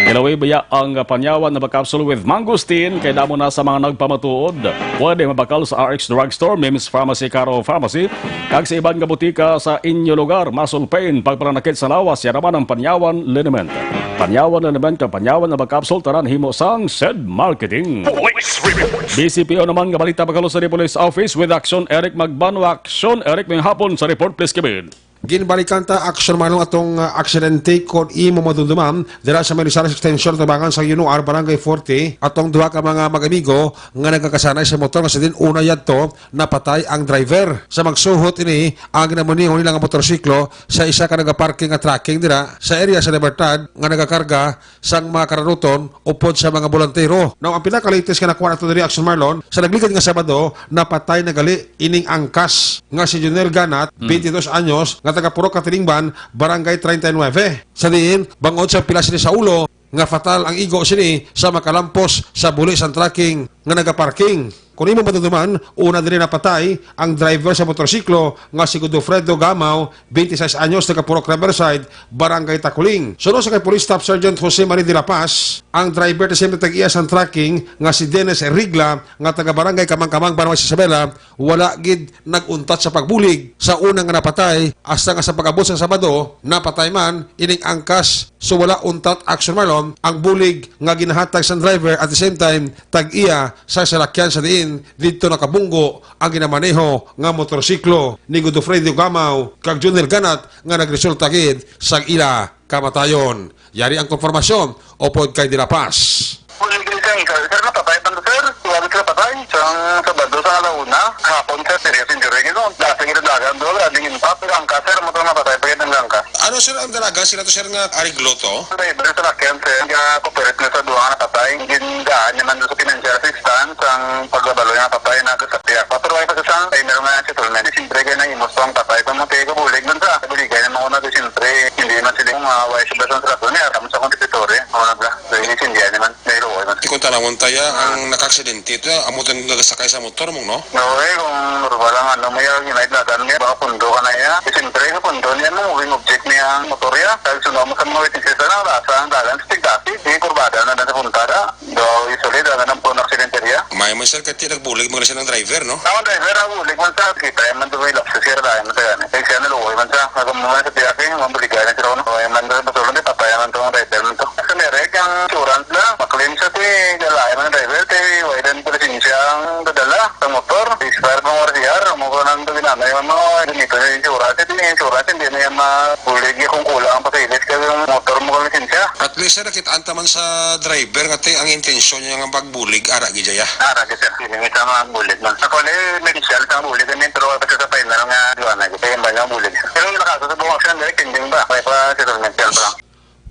ilawi baya ang Panyawan Herbal Capsule with Mangosteen kay damo na sa mga nagpamatuod. Pwede mabakal sa R X Drugstore, Mims Pharmacy, Caro Pharmacy, kag sa iban nga butika sa inyo lugar. Muscle pain, pagpananakit sa lawas, yan naman ang Panyawan Liniment. Panyawan Liniment kag Panyawan Herbal Capsule, tanan himo sang Sed Marketing. Police Report. B C P O naman nga balita, pagkalo sa Police Office with Action Eric Magbano. Action Eric, may hapon sa report, please, Kevin. Ginbalikan ta, Action Marlon, atong, ah, aksidente kon imo madumduman dira sa may Rosales Extension, tubangan sa Yunuar, Barangay forty, atong duha ka mga mag-amigo nga nagakasanay sa motor nga sa din una yadto napatay ang driver. Sa magsuhot ini, ang ginamaneho nila nga motorsiklo sa isa ka nagaparking nga trucking dira sa area sa Libertad nga nagakarga sang mga kararuton upod sa mga bolantero. Now, ang pinaka-latest nga nakuha nato diri, Action Marlon, sa nagligad nga Sabado, napatay na gali ining angkas nga si Junel Ganat, Mm. twenty-two anyos, nga taga Purok Katilingban, Barangay treinta y nueve. Sa diin, bangod sa pilas sini sa ulo, nga fatal ang igo sini sa makalampos sa buli sang trucking nga nagaparking. Kung imo madumduman, una diri napatay ang driver sa motorsiklo nga si Godofredo Gamaw, twenty-six anyos, taga Purok Riverside, Barangay Taculing. Suno sa kay Police Staff Sergeant Jose Marie de la Paz, ang driver na siyempre tag-iya sang trucking nga si Dennis Rigla nga taga Barangay Kamangkamang, Barangay Isabela, wala gid nag-untat sa pagbulig sa una nga napatay, hasta nga sa pag-abot sa Sabado, napatay man ining angkas. So, wala untat, Action Marlon, ang bulig nga ginahatag sang driver, at the same time, tag-iya sa salakyan sa diin didto nakabunggo ang ginamaneho nga motorsiklo ni Godofredo Gamaw kag Junel Ganat nga nagresulta gid sa ila kamatayon. Yari ang konfirmasyon upod kay De La Paz. Sir, napatay pa, sir. Tuwag sila patay. Sang Sabado, sa alauna, hapon, sir, serious injury. Ito, dati nga dagan doon, wala ding impact. Pero ang ka, sir, mo itong napatay, pagkita ng langka. Ano, sir, ang dalaga? Sila to, sir, nga ariglo to? Driver sa lakyan, sir, nga cooperate na sa duha nga napatay. Gindaan naman doon sa financial assistance, ang paglabalo nga patay, na sa piyak. Pero ay pa sa sang, ay meron nga settlement. Siyempre, kaya nahimos pa ang patay. Kung matay ko, bulig dun sa, buligay na mga una, siyempre, hindi man sila yung mga wise ba sa rason niya. Tamo sa kompetitore, mga bla. So, hindi naman, may luoy man. Ikon tanawon taya ang nakaaksidente ito, amo tong nagasakay sa motor mo, no? No, eh, kung normal lang, ano, may yung United Lagan niya, baka pundo ka na iya. Eh, siyempre, sa pundo niya, no, moving object niya ang motor niya. Dahil sunod mo sa mga witnesses, ano, rasa ang dalan sa Tigdasi, di kurbada na lang sa puntada. Do, usually, dalan ang puno aksidente niya. May, may, sir, kati nagbulig, mga siya ng driver, no? Ang driver, ang bulig man sa kita, yung man doon may lapses, sir, dahil man sa gani. Kaya siya naluoy man sa, nagmumay sa tiyakin, yung buligay na sila, no? Yung man doon, pasulong, di patay, ang tuwang driver, man to. Sa merek, ang insurance na, maklaim sa ti, galayan ang driver, ti, wala din pala siya ang dadala, sa motor, expire pang R C R, mo ko nang ginamay, yung mga, ganito na yung insurance, ti, yung insurance, hindi na yung mabulig, yung kung kulang ang pasilis, kasi yung motor mo kang lisensya. At least, sir, nakita-, Ang taman sa driver nga ti ang intensyon niya nga pagbulig, ara gid siya. Ara gid, sir. Hindi, may tama ang bulig, man. Sa kwan, eh, may initial sa bulig, may intro pa sa final nga duwa na, kaya yung ba niya ang bulig? Pero yung nakaso sa buong action, direct ending ba? May pa settlement, yan pa lang.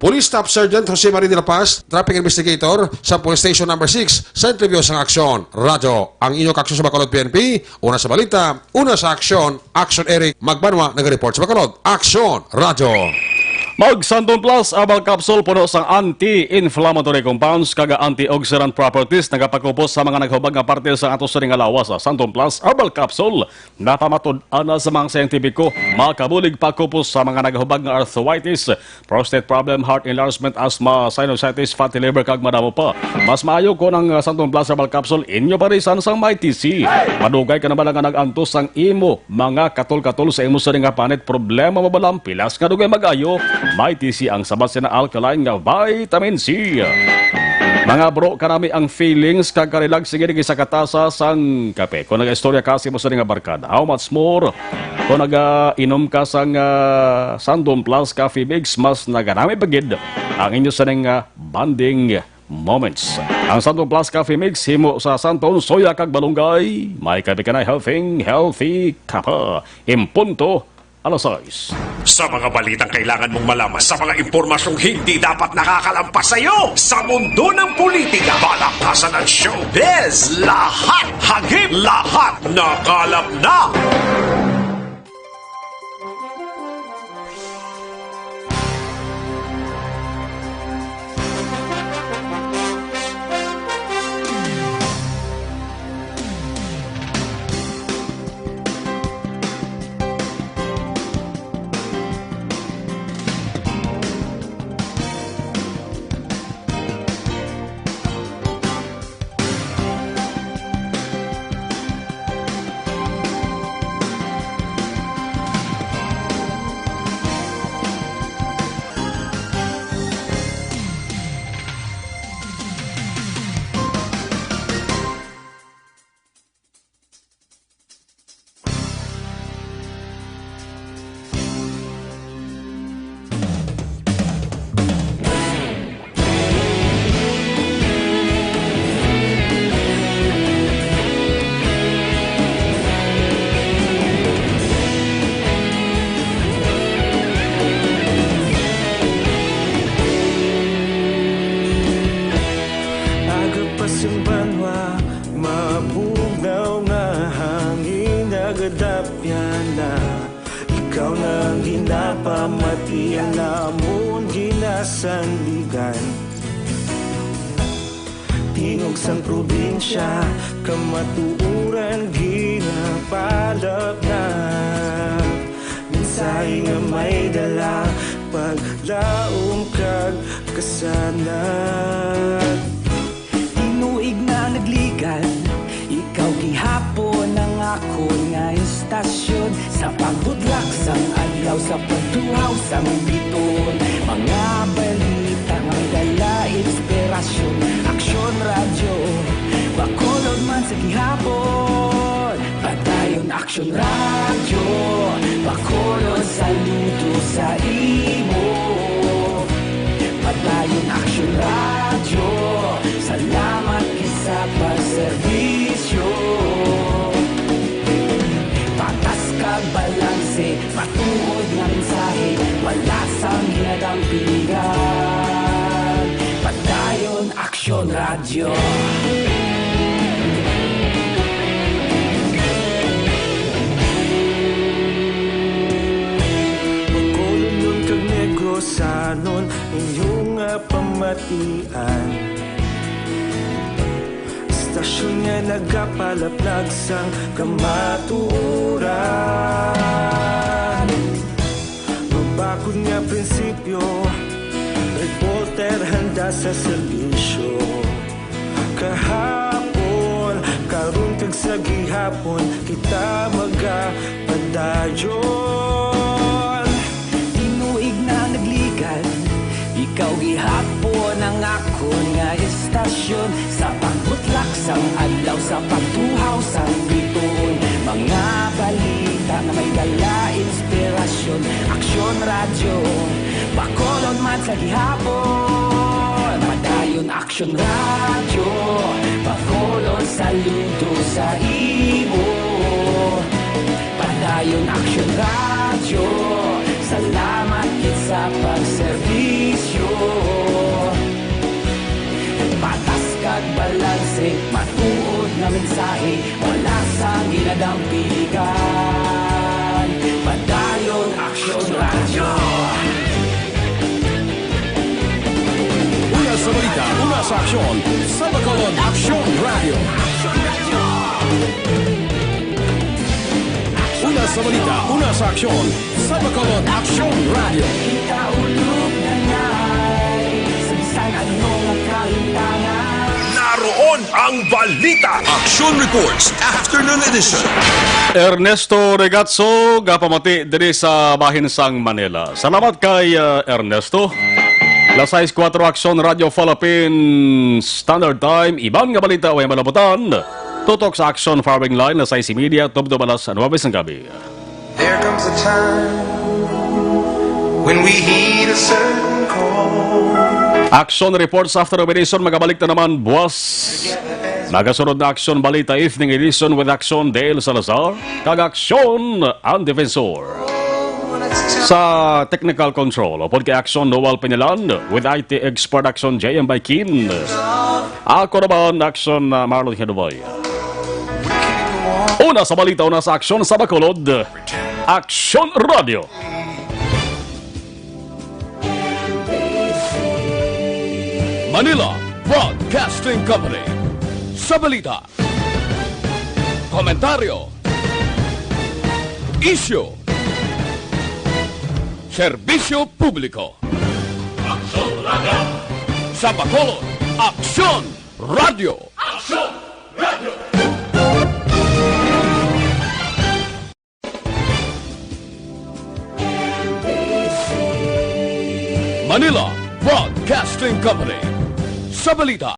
Police Staff Sergeant Jose Marie de la Paz, traffic investigator sa Police Station Number Six, sa interview sang Aksyon Radyo. Ang inyo kaaksyon sa Bacolod P N P, una sa balita, una sa aksyon, Action Eric Magbanwa nag-report sa Bacolod. Action Radyo. Mag Santon Plus Herbal Capsule puno sang anti-inflammatory compounds kag antioxidant properties nagapakupos sa mga naghubag nga parte sa ato sining nga lawas. Sa Santon Plus Herbal Capsule, napamatud-an na sa mga siyentipiko, makabulig pakupos sa mga naghubag nga arthritis, prostate problem, heart enlargement, asthma, sinusitis, fatty liver, kag madamo pa. Mas maayo kon ang, ah, Santon Plus Herbal Capsule inyo parisan sang Mighty C. Madugay ka na bala nga nag-antos sang imo mga katol-katol sa imo sini nga panit, problema mo bala ang pilas nga dugay mag-ayo? Mighty C ang sabat sina alkaline nga vitamin C. Mga bro, kanami ang feelings kag karilag, sige, sige sa katasa sang kape. Kung nag-istorya ka sa imo sini nga barkada, how much more kung nag-inom ka sang, ah, Santon Plus Coffee Mix, mas naganami pa gid ang inyo sining, ah, bonding moments. Ang Santon Plus Coffee Mix, himo sa Santon, soya kag malunggay. May kape ka na, healthy, healthy ka pa. En punto alas sais. Sa mga balitang kailangan mong malaman, sa mga impormasyong hindi dapat nakakalampas sa iyo, sa mundo ng politika, palakasan at showbiz, lahat, hagip, lahat, nakalap na. Iya namon ginasandigan. Tingog sang probinsya, kamatuoran ginapalapnap. Mensahe nga may dala, paglaom kag kasanag. Tinuig na nagligad, ikaw gihapon ang akon nga istasyon. Sa pagbutlak sang adlaw, sa pagtuhaw sang bituon, mga balita nga may dala inspirasyon. Aksyon Radyo, Bacolod man sa gihapon. Padayon Aksyon Radyo, Bacolod, saludo sa imo. Padayon Aksyon Radyo, salamat gid sa pagserbisyo. Patas kag balanse, matuod nga mensahe, wala sang ginadampingan. Padayon Aksyon Radyo. Bacolodnon kag Negrosanon, inyo nga pamatian. Istasyon nga nagapalaplag sang kamatuoran. Mabakod nga prinsipyo, reporter handa sa serbisyo. Kahapon, karon kag sa gihapon, kita magapadayon. Tinuig na nagligad, ikaw gihapon ang akon nga istasyon. Sa pagbutlak sang adlaw, sa pagtuhaw sang bituon, mga balita nga may dala inspirasyon. Aksyon Radyo, Bacolod man sa gihapon. Padayon Aksyon Radyo, Bacolod, saludo sa imo. Padayon Aksyon Radyo, salamat gid sa pagserbisyo. Patas kag balanse, matuod nga mensahe, wala sang ginadampingan. Padayon Aksyon Radyo. Una sa balita, una sa aksyon, sa Bacolod Aksyon Radyo. Una sa balita, una sa aksyon, sa Bacolod Aksyon Radyo. Kita ulog na ngay, sa bisan ano nga kalimtangan. Naroon ang balita. Aksyon Reports, Afternoon Edition. Ernesto Regatso, gapamati diri sa bahin sang Manila. Salamat kay, uh, Ernesto. Las sais kuwatro, Aksyon Radyo Philippines Standard Time. Iban nga balita way malabutan. Tutok sa Aksyon Firing Line, las sais y media, tubtob alas nuwebe sang gabi. There comes a time when we heed a certain call. Aksyon Reports After Operation, magabalik na naman buwas. Magasunod na Aksyon Balita Evening Edition with Aksyon Dale Salazar kag Aksyon Ang Defensor. Sa technical control, upod kay Aksyon Noel Pinilan, with I T expert Aksyon J M Baikin. Ako naman, Aksyon, uh, Marlon Hinuboy. Una sa balita, una sa aksyon sa Bacolod, Aksyon Radyo. Manila Broadcasting Company. Sa balita, komentaryo, isyu, serbisyo publiko. Aksyon Radyo. Sa Bacolod, Aksyon Radyo. Aksyon Radyo. Manila Broadcasting Company. Sa balita,